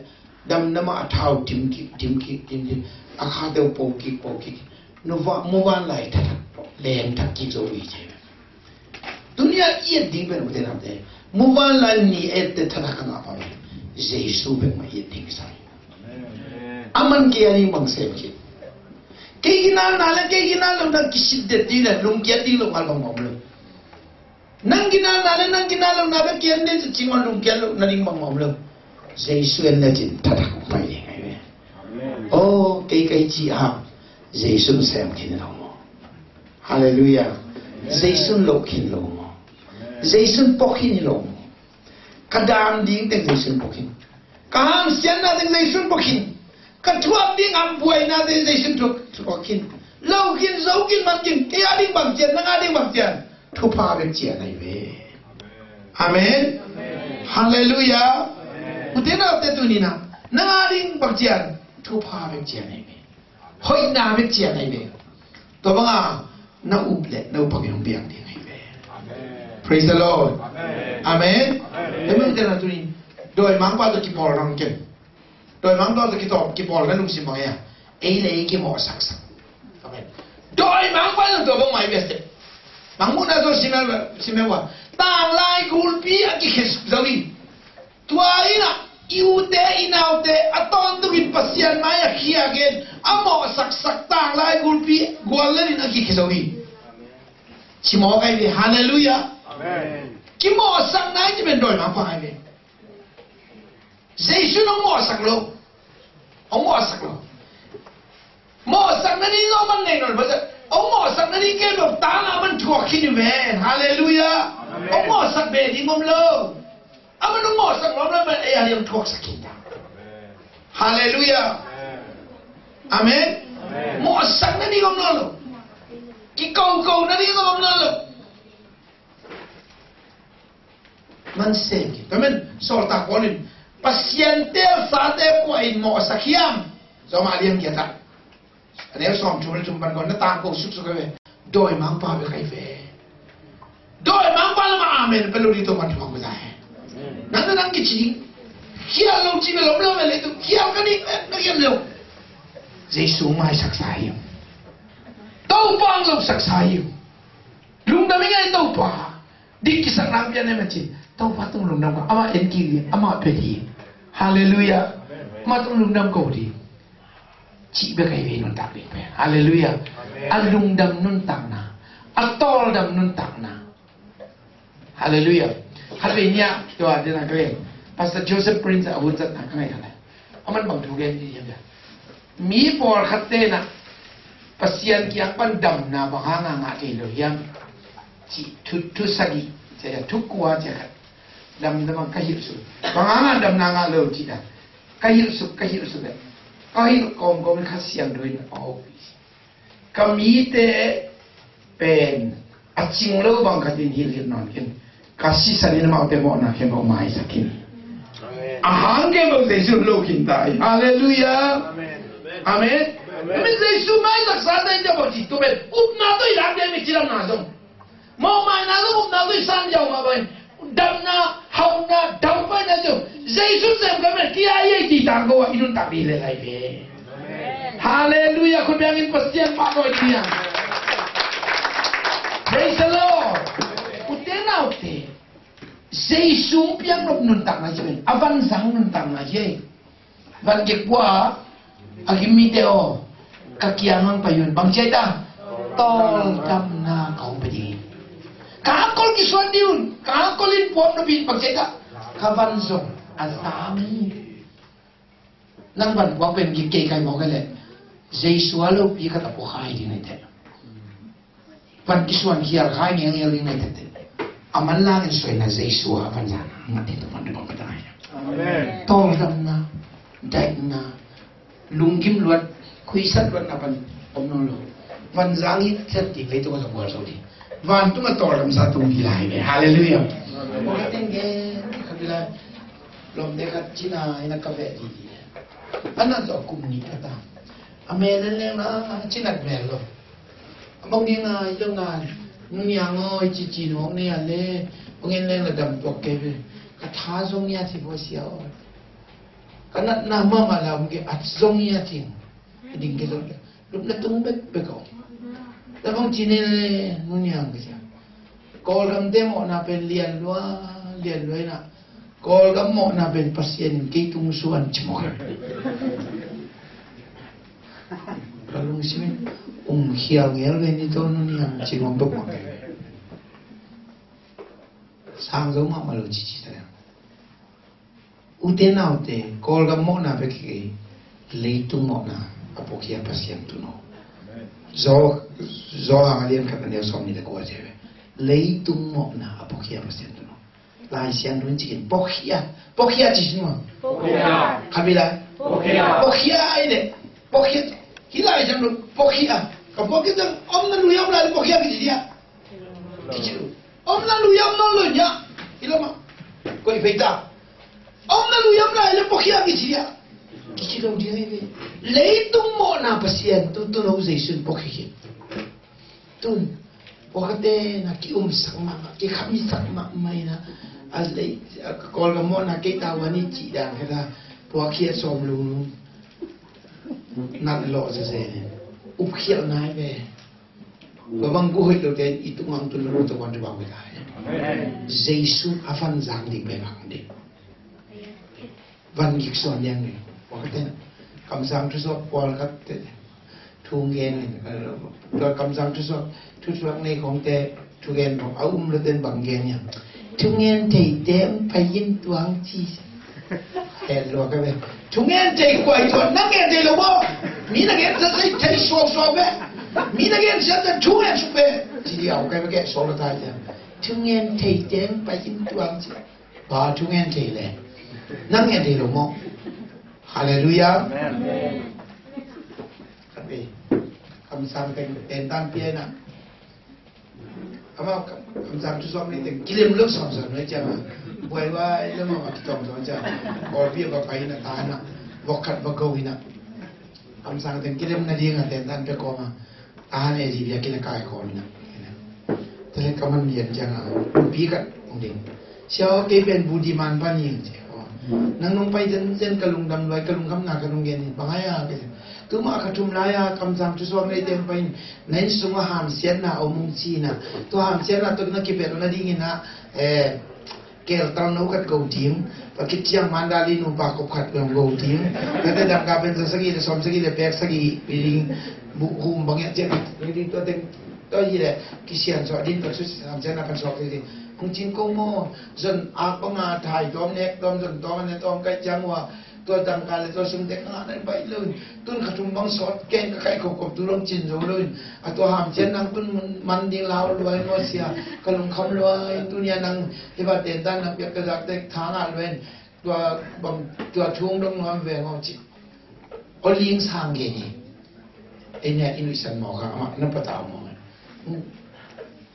Dam nama a thau tim kik tim kik tim kik. A kha teu po kik po kik. Nuva muvanlai tha thak leng thak kik zo wi ce. Tunia i et ding pen ute namte. Muvanlai ni et te tha thak ka ngah pa wi. Jesu bek ma i et ding sa. Amen. Aman ke ani mang sem kik. Kei ginalna le kei ginal lo na kisit det ding le lungkiat ding lo ngal bang om lo. Nang ginalna le nang ginal lo na be kian det cing on lungkiat lo na ding bang om lo. Jesu en le cin tha thak pai ding ai ve. Amen. Oh, kei kei ci ha. Jesu sem khin lo mo. Halleluiah. Amen. Jesu lo khin lo mo. Amen. Jesu pok khin lo mo. Ka dan ding teng Jesu pok khin. Ka hangsiatna teng Zeisu in pua khin. Ka thuak ding a buaina teng Zeisu in thuak, thuak khin. Lo khin, zo khin, man khin. Kei a ding bang cian, nang a ding bang cian. Thupha bek cian ahi ve. Amen. Halleluiah. Ute naute tuni-in ah, nang a ding bang cian. Thupha bek cian ahi ve. Hoihna bek cian ahi ve. Tua banga na up le na upa in hong piang ding ahi ve. Praise the Lord. Amen. Amen. Ute naute tuni-in dawimangpa tawh kipawl nang ken. Dawimangpa tawh kitawp, kipawl na lungsim bang hiam? Ei le ei kimawhsaksak. Amen. Dawimangpa in tua bang mah hi ve. Mangmuhna tawh sim a, sim a, tanglai gulpi a kikhia zo hi. Tua in ah i ute i naute a tawntungin Pasian mai-ah khiakin a mawhsaksak tanglai gulpi gual lenin a kikhia zo hi. Ci mawk ahi ve. Halleluiah. Amen. Kimawhsakna i cih pen dawimangpa ahi ve. Zeisu in hong mawhsak lo. Hong mawhsak lo. Mawhsakna ding zong man nei nawn lo. Hong mawhsakna ding kei lo, tang a man thuak khin hi ve. Halleluiah. Amen. Hong mawhsak ve ding om lo. A man hong mawhsak lo, a man ei a ding hong thuaksak khin ta. Halleluiah. Amen. Amen. Mawhsakna ding om lo lo. Kikokona ding zong om lo lo. Man sem khin. Tua man sawltak Paul in Pasian teelsate kua in mawhsak hiam? Rom a lian giat ah, a neu sawmthum le thum pan kong na tangko suksuk ahi ve. Dawimangpa bek ahi ve. Dawimangpa lamah amen pia lo ding, tua man thuak masa hi. Nang na nang kici ding. Khial lo ci bel om lo ve, leitung khial ka ding na khial lo. Jesu maisaksa hi. Topa hong losaksa hi. Lungdam ing ei Topa. Dik kisakna pian ei mah ci. Topa tung lungdam ko. Amah en kik ding, amah pia ding. Halleluiah. Amah tung lungdam ko ding. Cih bek ahi ve nuntak ding pen. Halleluiah. A lungdam nuntakna. A tawldam nuntakna. Halleluiah. Khatvei ni-ah tua dena ka gen. Pastor Joseph Prince a hun zatna ka ngaih khat lai. A man bang thu gen ding hiam cih leh, mi pawlkhatte in ah Pasian kiang pan damna bang hanga ngah kei lo hiam cih thu, thu sagih, cih thu kua cih khat. Damna bang ka hilh suk. Bang hanga damna ngah lo cih dan. Ka hilh suk, ka hilh suk leh, ka hilh kawmkawm in Kha Siangtho in a hopih. Ka mite pen a cing lo bang khat in hilhhilh nawn khin. Ka sisan in amaute mawhna khempeuh maisak khin. Amen. A hang khempeuh Jesu lo khin ta hi. Halleluiah. Amen. Amen. Amen. Amen. Jesu maisaksa ta hi, tua bang ci tu pen upna tawh i lak ding, mi cidamna zong. Mawhmaina zong upna tawh i san ziau mah bangin, damna, hauhna, daupaina zong Jesu sem ka mah kia i ei ci tangko a i nuntak ding lel ahi ve. Halleluiah. Khut bengin Pasian pahtawi ding hi hang. Praise the Lord. Ute naute, Jesu piaknop nuntakna hi ve. A vanzang nuntakna hi. Van gik pua a gim mite aw, ka kiang hong pai un. Bang ci a hi ta? Tawldamna ka hong pia ding hi. Ka hangkol kisuan ding un. Ka hangkol in puak napi in, bang ci a hi ta? Ka van zong a zang hi. Nang van puak pen gik kei kai mawk hi leh, Jesu a lopi khat a pua khai ding hi teh. Van kisuan khial khai ngelngel ding na hi teh. A manlang in suaina Jesu a vanzang ngat ding tua pan tua pan ka ta ngai. Amen. Tawldamna, daihna, lunggim luat, khuisat luatna pan om nawn lo. Vanzang hi thet ding, leitung a zong bual zo ding. Vantung a tawldamsa tung ding lai ve. Halleluiah. Amen. Khat ding gen khat ding lai. Lawmte khat China in a ka veh didi. A nat zawh kum nih a ta. A mel en leng la, a cinat mel lo. A bang ding a, i dong a, Nu Niang aw, i cici nuam ni a le, bang en leng la dam tuak kei ve. Ka tha zong ngiat hi vua sia aw. Ka natna mahmah la om kei, a zong ngiat hi. A ding kei zong. Lupna tung bekbek aw. La bang ci ni le, Nu Niang ka sia. Kawlgamte mawhna pen lian lua, lian lua in a. Kawlgam mawhna pen Pasian in kei tung suan ci mawk. Ka lungsim in um khial ngel ve ni tawh, Nu Niang ci mawk bek mawk. Sang zo mahmah lo ci ci ta. Ute naute, Kawlgam mawhna bek hi kei, leitung mawhna a puakhia Pasian tun aw. Zo, Zo hang a lian khat a neu sawm nih le kua ci ve. Leitung mawhna a puakhia Pasian tun aw. Lai Siangtho in cikin puakhia. Puakhia ci sin maw? Puakhia. Khat vei lai. Puakhia. Puakhia ai le. Puakhia. Hih Lai Siangtho puakhia. Ka puakhia tang omna lui om lai le puakhia kici dia. Kici lo. Omna lui om nawn lo nia. Hi lo maw. Koi phei ta. Omna lui om lai le puakhia kici dia. Kici lo dia hi ve. Leitung mawhna Pasian tu tu lo Jesu in puakhia hi. Tun puakhatte na ki-umsak mahmah, kikhamsak mahmah ina, a lei, a Kawlgam mawhna kei tawh a ni cih dan khat a, puakhia sawm lung nat lawh zezen in upkhialh nai ve. Tua bang guh hoih lote i tung ang tun lo tua kuan tua bang hoih lai. Jesu a van zang ding pen hang ding. Van gik suan liang ni. Wakhaten kamsang thusuak pawl khat te thu ngen in, tua kamsang thusuak, thusuak nei khong te thu ngen khong a um lo ten bang ngen hiam? Thu ngen thei te hong pai in tuang ci. Hen lua ka ve. Thu ngen thei kuai tuan, nang ngen thei lo maw? Mi na ngen sa sei thei suak suak ve. Mi na ngen sa ten thu ngen suk ve. Ci di au kai ve ke suak lo tai te. Thu ngen thei te hong pai in tuang ci. Pa thu ngen thei le nang ngen thei lo maw? Halleluiah. Amen. Khat vei kamsang teng tentan pia ina. Amau kam, kamsang thusuak nei teng kilem lo samsam noi ciang a. Buai buai lo maw a kitawng zawh ciang. Kawlpi a va pai ina ta ina. Vok khat va go ina. Kamsang teng kilem nading a tentan pia kawm a. A han e zi bia kila kai khawm ina. Tele ka man lian ciang a. Pi khat hong ding. Sia aw kei pen bu di man pan ing sia aw. Nang nong pai zenzen ka lungdam luai, ka lungkhamna ka lunggen in. Bang ai a kei sia. Tuma ka thum lai a kamsang thusuak nei teng pai in. Na inn sung a hamsiatna om ung ci ina. Tua hamsiatna tua na kipet nading ina. Eh, keltal no khat go ding, pakit ciang mandali nupa kop khat go ding, kate dangka pen za sagih le sawm sagih le pek sagih pi ding, buhum bang ya ciang pi ding, tua teng, tua hi le kisian suak ding, tua su sisan ciang na kan suak ding. Hong cing ko maw, zon ak bang a thai tawm nek tawm zon tawm a ne tawm kai ciang ua, tua dangka le tua sum tek ngah na baih lo in, tun kha thum bang sawt keng ka kaih khop khop tu dong cin zo lo in, a tua hamcian nang tun man ding lau luai maw sia, ka lungkham luai, tun ia nang hi ba tentan nang piak ka zak tek tha ngah luai in, tua bang, tua thung dong nuam ve maw ci. Aw ling sang gen hi. Ei nia i nuihsan maw kha, amah na patau maw.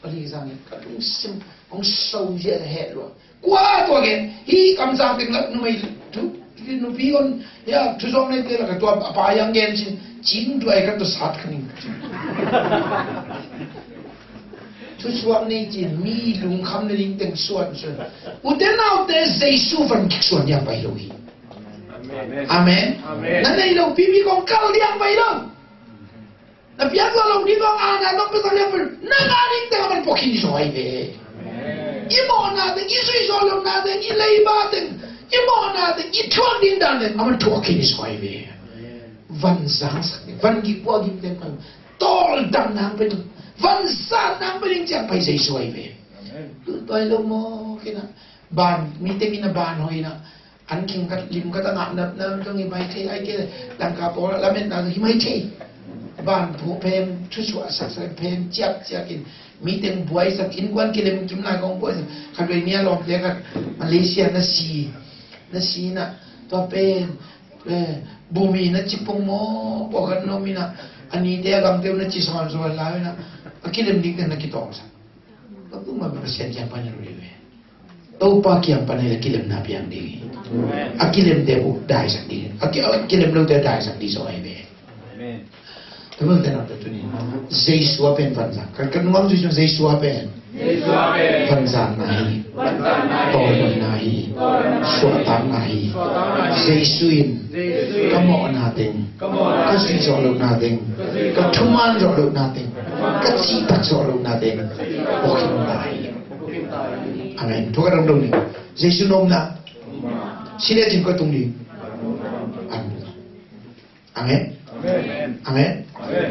Aw ling sang gen, ka lungsim hong so zia heh luai. Kua tua gen, hi kamsang teng lak numei thu, nupi on, ya, thusuak nei te lak a tua a pa yang gen cin, cin duai kan tua sat khaning. Thusuak nei cin, mi lungkham na ding teng suan suan. Ute naute Jesu van kik suan yang pai lo hi. Amen. Amen. Amen. Na nei lo pipi kong kal yang pai lo. Na piak lo lo ni kong a na tong pe tong liang pe na nga ding teng a man pua khin i zaw ai ve. I mawhna teng, i zui zaw lo na teng, i leiba teng, i mawhna teng, i thuak ding dan teng a man thuak khin i zaw ai ve. Van zang sak ding, van gik pua gik teng pan tawl dam nang pe ding, van zan nang pe ding ciang pai zai zaw ai ve. Lut pai lo maw kina ban mi teng ina ban hoina. An khing khat lim khat a ngah nap na zong hi mai thei ai ke dangka pawl a lametna zong hi mai thei. Ban phu phem thusuah saksak phem ciapciap in mi teng buaisak innkuan kilem kim lai kong buaisak. Khat vei nia lawmte khat Malaysia na si na si na tua pen bumi na ci pong maw pawlkhat na om ina a nite a gamte uh na ci sawnsawn lai ina a kilem dingte na kitawngsak. Ka puma Pasian kiang pan in rui ve. Topa kiang pan a kilemna piang ding hi. A kilemte uh daisak ding hi. A ki, a kilem lote daisak ding zaw ahi ve. Amen. Ka bang te nak tu ni. Jesu a pen vanzang. Ka, ka nuam Jesu, Jesu a pen. Jesu a pen. Vanzang na hi. Vanzang na hi. Tawlna hi. Tawlna hi. Suahtak na hi. Suahtak na hi. Jesu in. Jesu in. Ka mawhna teng. Ka mawhna teng. Ka zui zawh lohna teng. Ka zui zawh lohna teng. Ka thuman zawh lohna teng. Ka cihtak zawh lohna teng. Ka cihtak zawh lohna teng. Amen. Thu ka dong dong ni. Jesu na om na. Si le cin ka tung ni. Amen. Amen. Amen.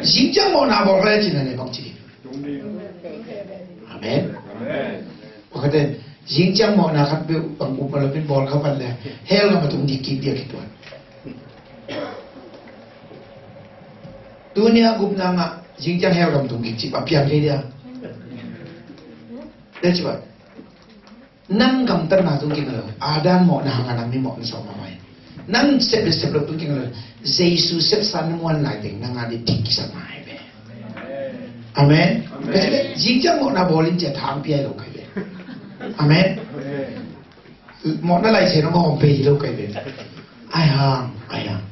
Zingciang mawhna bawl ka le cin a ne bang ci. Amen. Pakhat in zingciang mawhna khat beuh bang up ma lo pin bawl ka pan le hell gam a tung dik kik diak hi tuan. Tuni a gupna ngah zingciang hell gam tung kik ci pa piang thei dia. That's what. Nang gamtatna tung king lo. Adam mawhna hangah nang mi mawh na sawh mahmah hi. Nang sep le sep lo tung king lo. Jesu sepsa na muan lai teng nang a ding dik kisam nai ve. Amen. Amen. Zingciang mawhna bawlin cia thang piai lo kai ve. Amen. Mawhna lai cia nong hawm pe hi lo kai ve. Ai hang, ai hang.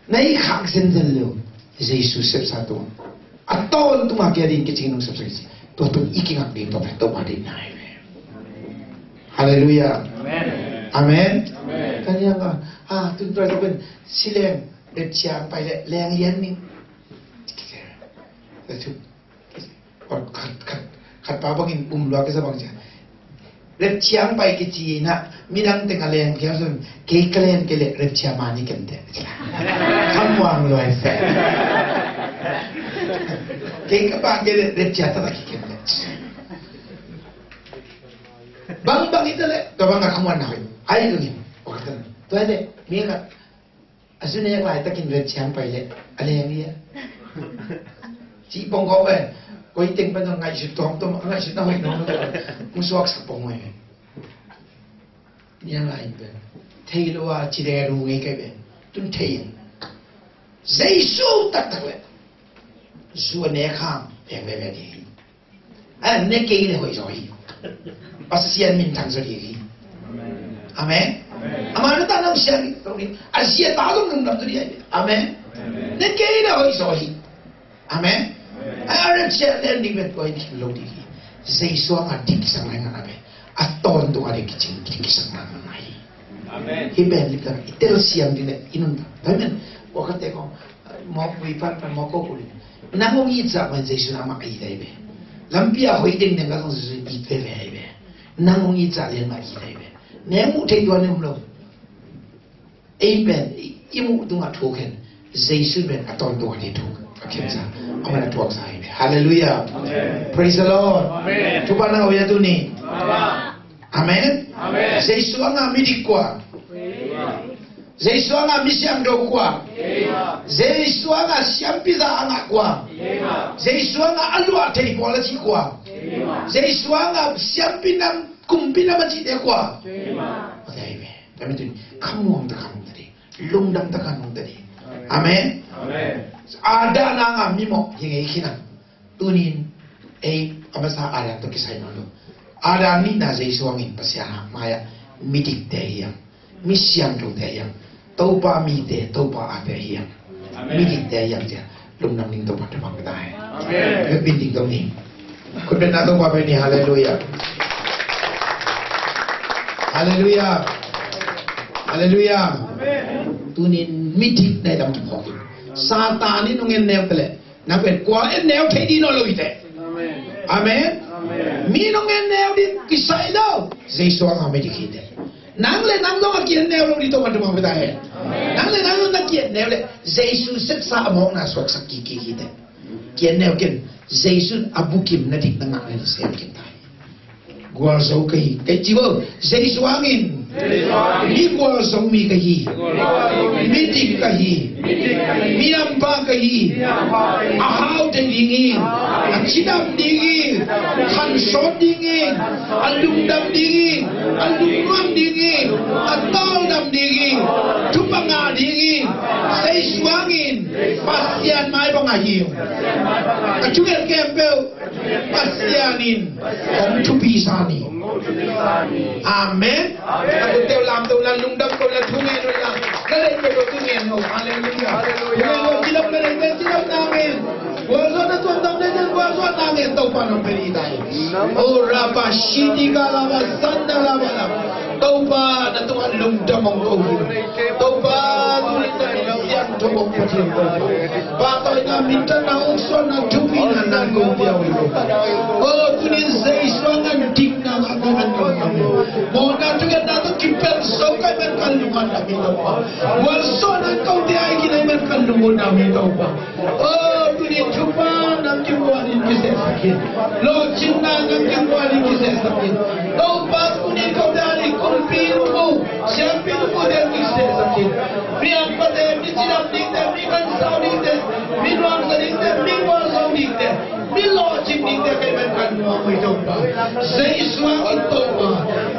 Na i khak zenzen leu Jesu sepsa tung a tawntung a kia ding kicing nung sepsa kici tua tung i kingak ding tua pen Topa ding nai ve. Halleluiah. Amen. Amen. Amen. Kan yang ka, ah, tun tua pen sileng, lep ciang pai le leng lian ning. Khat, khat, khat pa bangin um lua kisa bang cia. Rep ciang pai kici na midang teng a leng phial sun kei ka leng kei le rep cia mani kem te. Kam wang lua i fe. Kei ka pa kei le rep cia tata ki kem te. Bang bang ita le ka bang a kam wan na hoi. Ai lu ni. Tua le mi ka A zu nek laitakin vet ciang pai leh a leng hi a. Cih pong kawk pen koi teng pen zong ngaihsut tuamtuam, a ngaihsut na hoih nuam lo. Hong suaksak pong uh hi. Niang lai in pen thei lo a ci leh a ru ngei kai pen tun thei in. Jesu taktak leh zu a nek hang eng veve ding hi. A ne kei le hoih zaw hi. Pasian minthang zaw ding hi. Amen. Amen. Ama na ta nong sian hi. A zia ta zong lungdam zaw ding hi. Amen. Amen. Ne kei le hoih zaw hi. Amen. Amen. A rep sian le ding vet koi ding lo ding hi. Jesu a ngah ding kisang lai ngah na pen a tawntung a ding kicing ding kisang lai ngah na hi. Amen. Hi pen lip dang i tel siam ding le i nun dang. Amen. Wakate kong Mawk vui pan pan mawk ko kul in. Nang hong it zah man Jesu nang mah a it ahi ve. Lampi a hoih dengdeng ka zong Jesu it veve ahi ve. Nang hong it zah lian mah a it ahi ve. Neng muh theih tuan om lo. Ei pen i muh tungah thuk hen. Jesu pen a tawntung a thei thuk a khen sa. A man a thuak sa ahi ve. Hallelujah. Amen. Praise the Lord. Amen. Thupha na hoih a tuni. Amen. Amen. Jesu a ngah midik kua. Jesu a ngah misiangtho kua. Jesu a ngah siampi za a ngah kua. Jesu a ngah a luah thei pawl a cih kua. Jesu a ngah siampi nam, kumpi nam a cihte kua. Tua hi ve. Tua hi ve. Khamuang ta khan hong ta ding. Lungdam ta khan hong ta ding. Amen. Amen. A dahna ngah mimawh hi ngei khin a. Tunin ei a masa Adam tawh kisai nawn lo. Adam nihna Jesu hangin Pasian a mai-ah midikte hi hang, misiangthote hi hang, Topa mite, Topa ate hi hang. Amen. Midikte hi hang cia lungdam ning Topa thupha pia ta hen. Amen. Khut beng ning Topa, khut bengna Topa bek ni. Halleluiah. Halleluiah. Halleluiah. Amen. Tunin midik na hi lam kiphawk in Satan in hong en neu ta leh na pen kua en neu thei ding nawn lo hi teh. Amen. Amen. Amen. Mi nong en neu ding kisai lo. Jesu a ngah midik hi teh. Nang le nang zong a ki-en neu lo ding Topa thupha pia ta hen. Amen. Nang le nang zong na ki-en neu leh Jesu sepsa a mawkna suaksak kik kik hi teh. Ki-en neu ken Jesu a bukim na dik na ngah na dik sem ken ta hi. Gualzo ka hi. Kei ci vo, Jesu hangin mi gualzo mi ka hi. Mi dik ka hi. Mi hampha ka hi. A hau thei ding hi. A cidam ding hi. Khansawt ding hi. A lungdam ding hi. A lungnuam ding hi. A tawldam ding hi. Thupha ngah ding hi. Jesu hangin Pasian mai bang a hi. A thunget khempeuh Pasian in hong thupi sa ni. Amen. Na khut teh uh lamto un la, lungdam ko un la, thungen un la. Na lei peuh lo thungen un. Halleluiah. Halleluiah. Thungen un, cidam na lei peuh cidam na ngen. Gualzawhna tuamtuam na ngen, gualzawhna ngen, Topa nong pia ding hi ta hi. O Rabba Shidi Galaba Sanda Laba Laba. Topa na tungah lungdam hong ko hi. Topa tuni in na min siangtho hong Pathian Topa. Pahtawina, minthanna, hong suahna, thupina nang kong pia uh hi Topa. O tuni in Jesu a ngah dikna ngah ding a nang ngah. Mawhna thungetna tawh kipelh zo ka hih man ka lung a dam hi Topa. Gualzawhna kote a hi khin a hih man ka lung a dam hi Topa. O tuni in thupha nang kimuan in kisehsak in. Lawhcinna nang kimuan in kisehsak in. Topa tuni in kote a ding kumpi nungmu, siampi nungmute kisehsak in. Mi hamphate'n, mi cidam dingte'n, mi khansau dingte'n, mi nuamsa dingte'n, mi gualzo dingte'n, mi lawhcing dingte'n ka hih Kan nuam uh hi Topa. Jesu hangin Topa,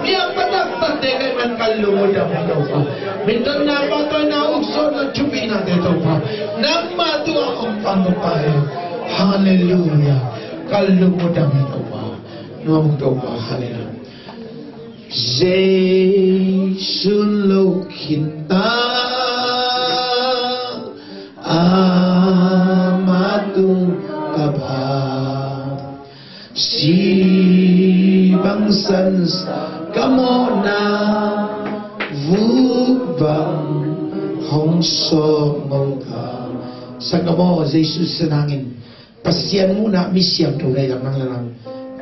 mi a pataktakte ka hih man ka lungdam hi Topa. Min tawh na pahtawi na ukzawhna thupihnate Topa, nangmah tungah hong pang Topa hi. Halleluiah. Ka lungdam hi Topa. Nuam uh Topa. Halleluiah. Jesu'n lo khin ta, amah tung ka ba. Si bang sansa ka mawhna, vuk bang hong sawk mawk ta. Sanggam aw, Jesu sisan hangin Pasian muhna, mi siangtho na hi lam nang le nang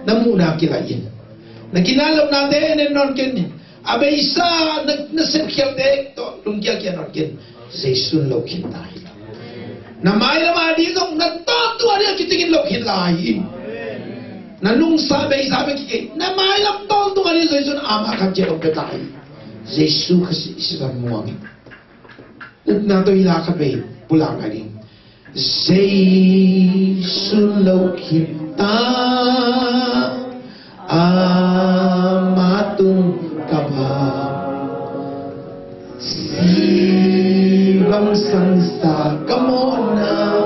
na muhna kilaih in. Na ginat lohnate en en nawn ken. A beisa na, na sepkhialte tawh lungkia kia nawn ken. Jesu'n lo khin ta hi. Na mailam a ding zong na tawntung a ding a kicingin lo khin lai hi. Na nungsa beisa bek kikei, na mailam tawntung a ding Jesu'n amah khat ciat hong pia ta hi. Jesu Khazih sisan muang in. Upna tawh hi la khat vei pulak ngai ding. Jesu'n lo khin ta, amah tung ka ba. Si bang sansa ka mawhna,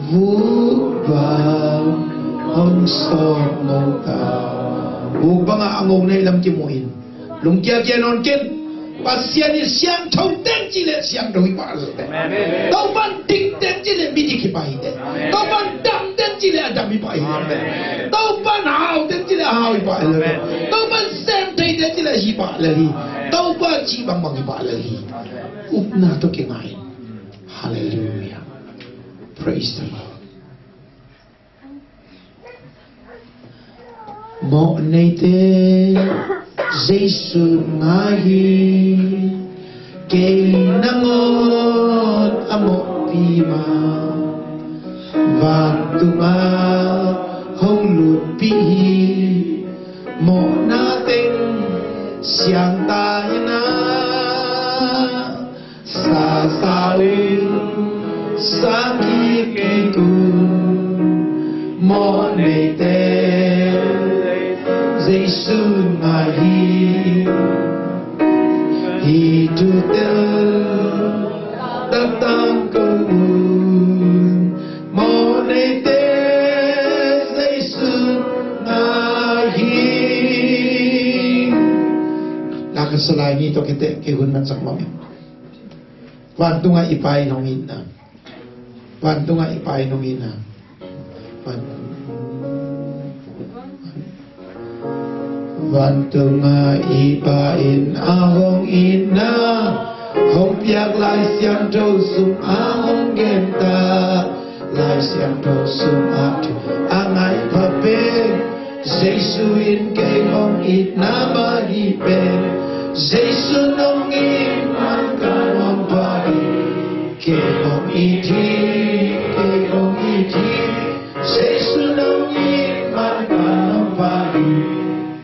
vuk bang hong sawk mawk ta. Vuk bangah a ngo na hi lam kimu in. Lungkia kia nawn ken. Pasian in siangtho teng cih leh siangtho hi pah lel. Amen. Topa'n dik teng cih leh midik hi pah hi teh. Amen. Topa'n dam teng cih leh a dam hi pah hi lel. Amen. Topa'n hau teng cih leh a hau hi pah lel. Amen. Topa'n sem thei teng cih leh hi pah lel hi. Topa cih bangbang hi pah lel hi. Upna tawh kingai. Halleluiah. Praise the Lord. Mawhneite Jesu'n ngai hi, kei nangawn a mawhpi mah, vantungah hong lutpih hi, mawhna teng siang ta hi na. Sasa un, sa kik kik un, mawhneite Jesu'n ngai hi. Hih thu tel taktak ko un, mawhneite Jesu'n ngai hi. Lak a salai ni tawh kite kei hun man sak mawh. Vantungah i Pa in hong itna. Vantungah i Pa in hong itna. Van- Vantungah i Pa in a hong itna hong piak Lai Siangtho sungah hong genta. Lai Siangtho sungah thu a ngai pha pen Jesu in kei hong itna mah hi pen. Jesu nong it man ka nuam pah hi. Kei hong it hi, kei hong it hi. Jesu nong it man ka nuam pah hi.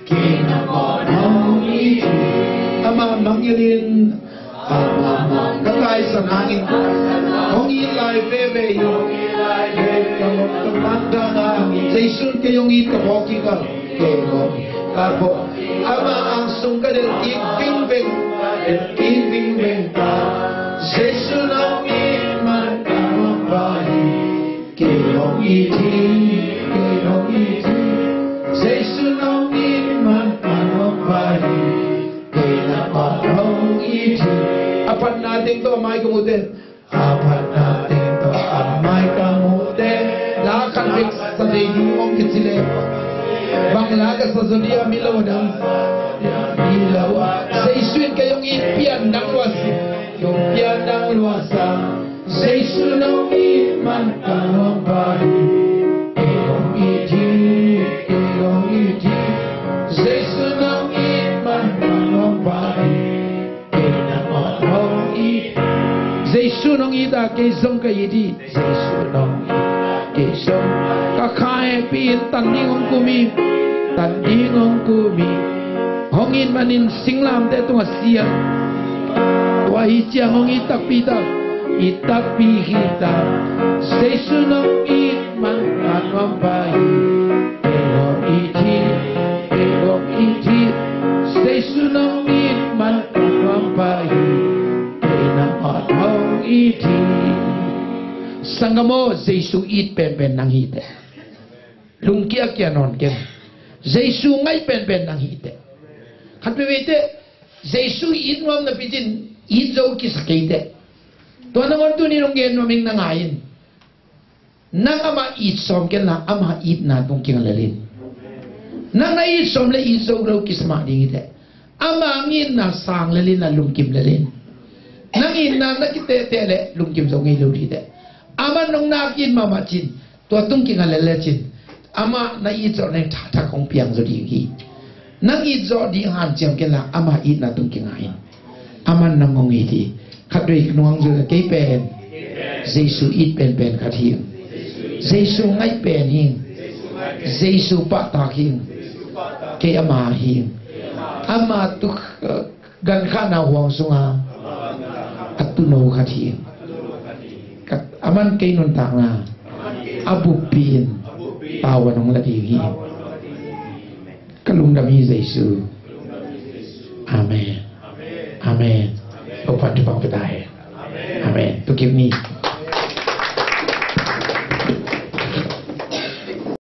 Kei nangmah hong it hi. Amah mangngilh in. Amah mangngilh in. Ka taisan hangin hong it lai veve hi. Ka mawh ka mangngilh hangin Jesu'n kei hong it ka phawk kik a. Kei hong it ka phawk. Amah angsung ka delh kik vingveng. Delh kik vingveng ta. Jesu nong it man ka nuam pah hi. Kei hong it hi, kei hong it hi. Jesu nong it man ka nuam pah hi. Kei nangmah hong it hi. A phatna teng tawh a mai ka mute. A phatna teng tawh a mai ka mute. La khat bek sa thei ding hong kici leh, bang la ka sa zaw dia, mi lo dang. Mi lo. Jesu in kei hong it pian dang lua sa. Kei hong pian dang lua sa. Jesu nong it man ka nuam pah hi. Kei hong it hi, kei hong it hi. Jesu nong it man ka nuam pah hi. Kei nangmah hong it hi. Jesu nong it a, kei zong ka it hi. Jesu nong it a, kei zong. Ka kha hehpih in tan ding hong kum hi. Tan ding hong kum hi. Hong it manin singlamteh tungah siang. Tua hi ciang hong it takpi ta. It takpi hi ta. Jesu nong it man ka nuam pah hi. Ngam aw, Jesu it penpen nang hi teh. Lungkia kia nawn keng. Jesu ngaih penpen nang hi teh. Khat veve teh Jesu it nuam napi cin it zo kisa kei teh. Tua nangawn tuni nong gen nuam ing, na ngai in. Nang amah it sawm kenla, amah itna tung kinga lel in. Nang na it sawm le it zo lo kisa mah ding hi teh. Amah itna sang lel in, a lungkim lel in. Nang itna na kitehteh le lungkim zo ngei lo ding hi teh. Amah nong na it mahmah cin, tua tung kinga lel le cin, amah na it zawh neng thakthak hong piang zo ding hi. Nang it zawh ding hanciam kenla, amah itna tung kinga in. Aman nang hong it hi. Khat vei nuang zul kei pen Jesu it penpen khat hi ing. Jesu ngaih pen hi ing. Jesu pahtak hi ing. Kei ama hi ing. Ama tu, gankhahna huang sunga a tuuno khat hi ing. Ka, aman kei nuntakna a buppi in tavuan hong la ding hi. Ka lungdam hi Jesu. Amen. Amen. Topa'n thupha pia ta hen. Amen. Tua khit ni.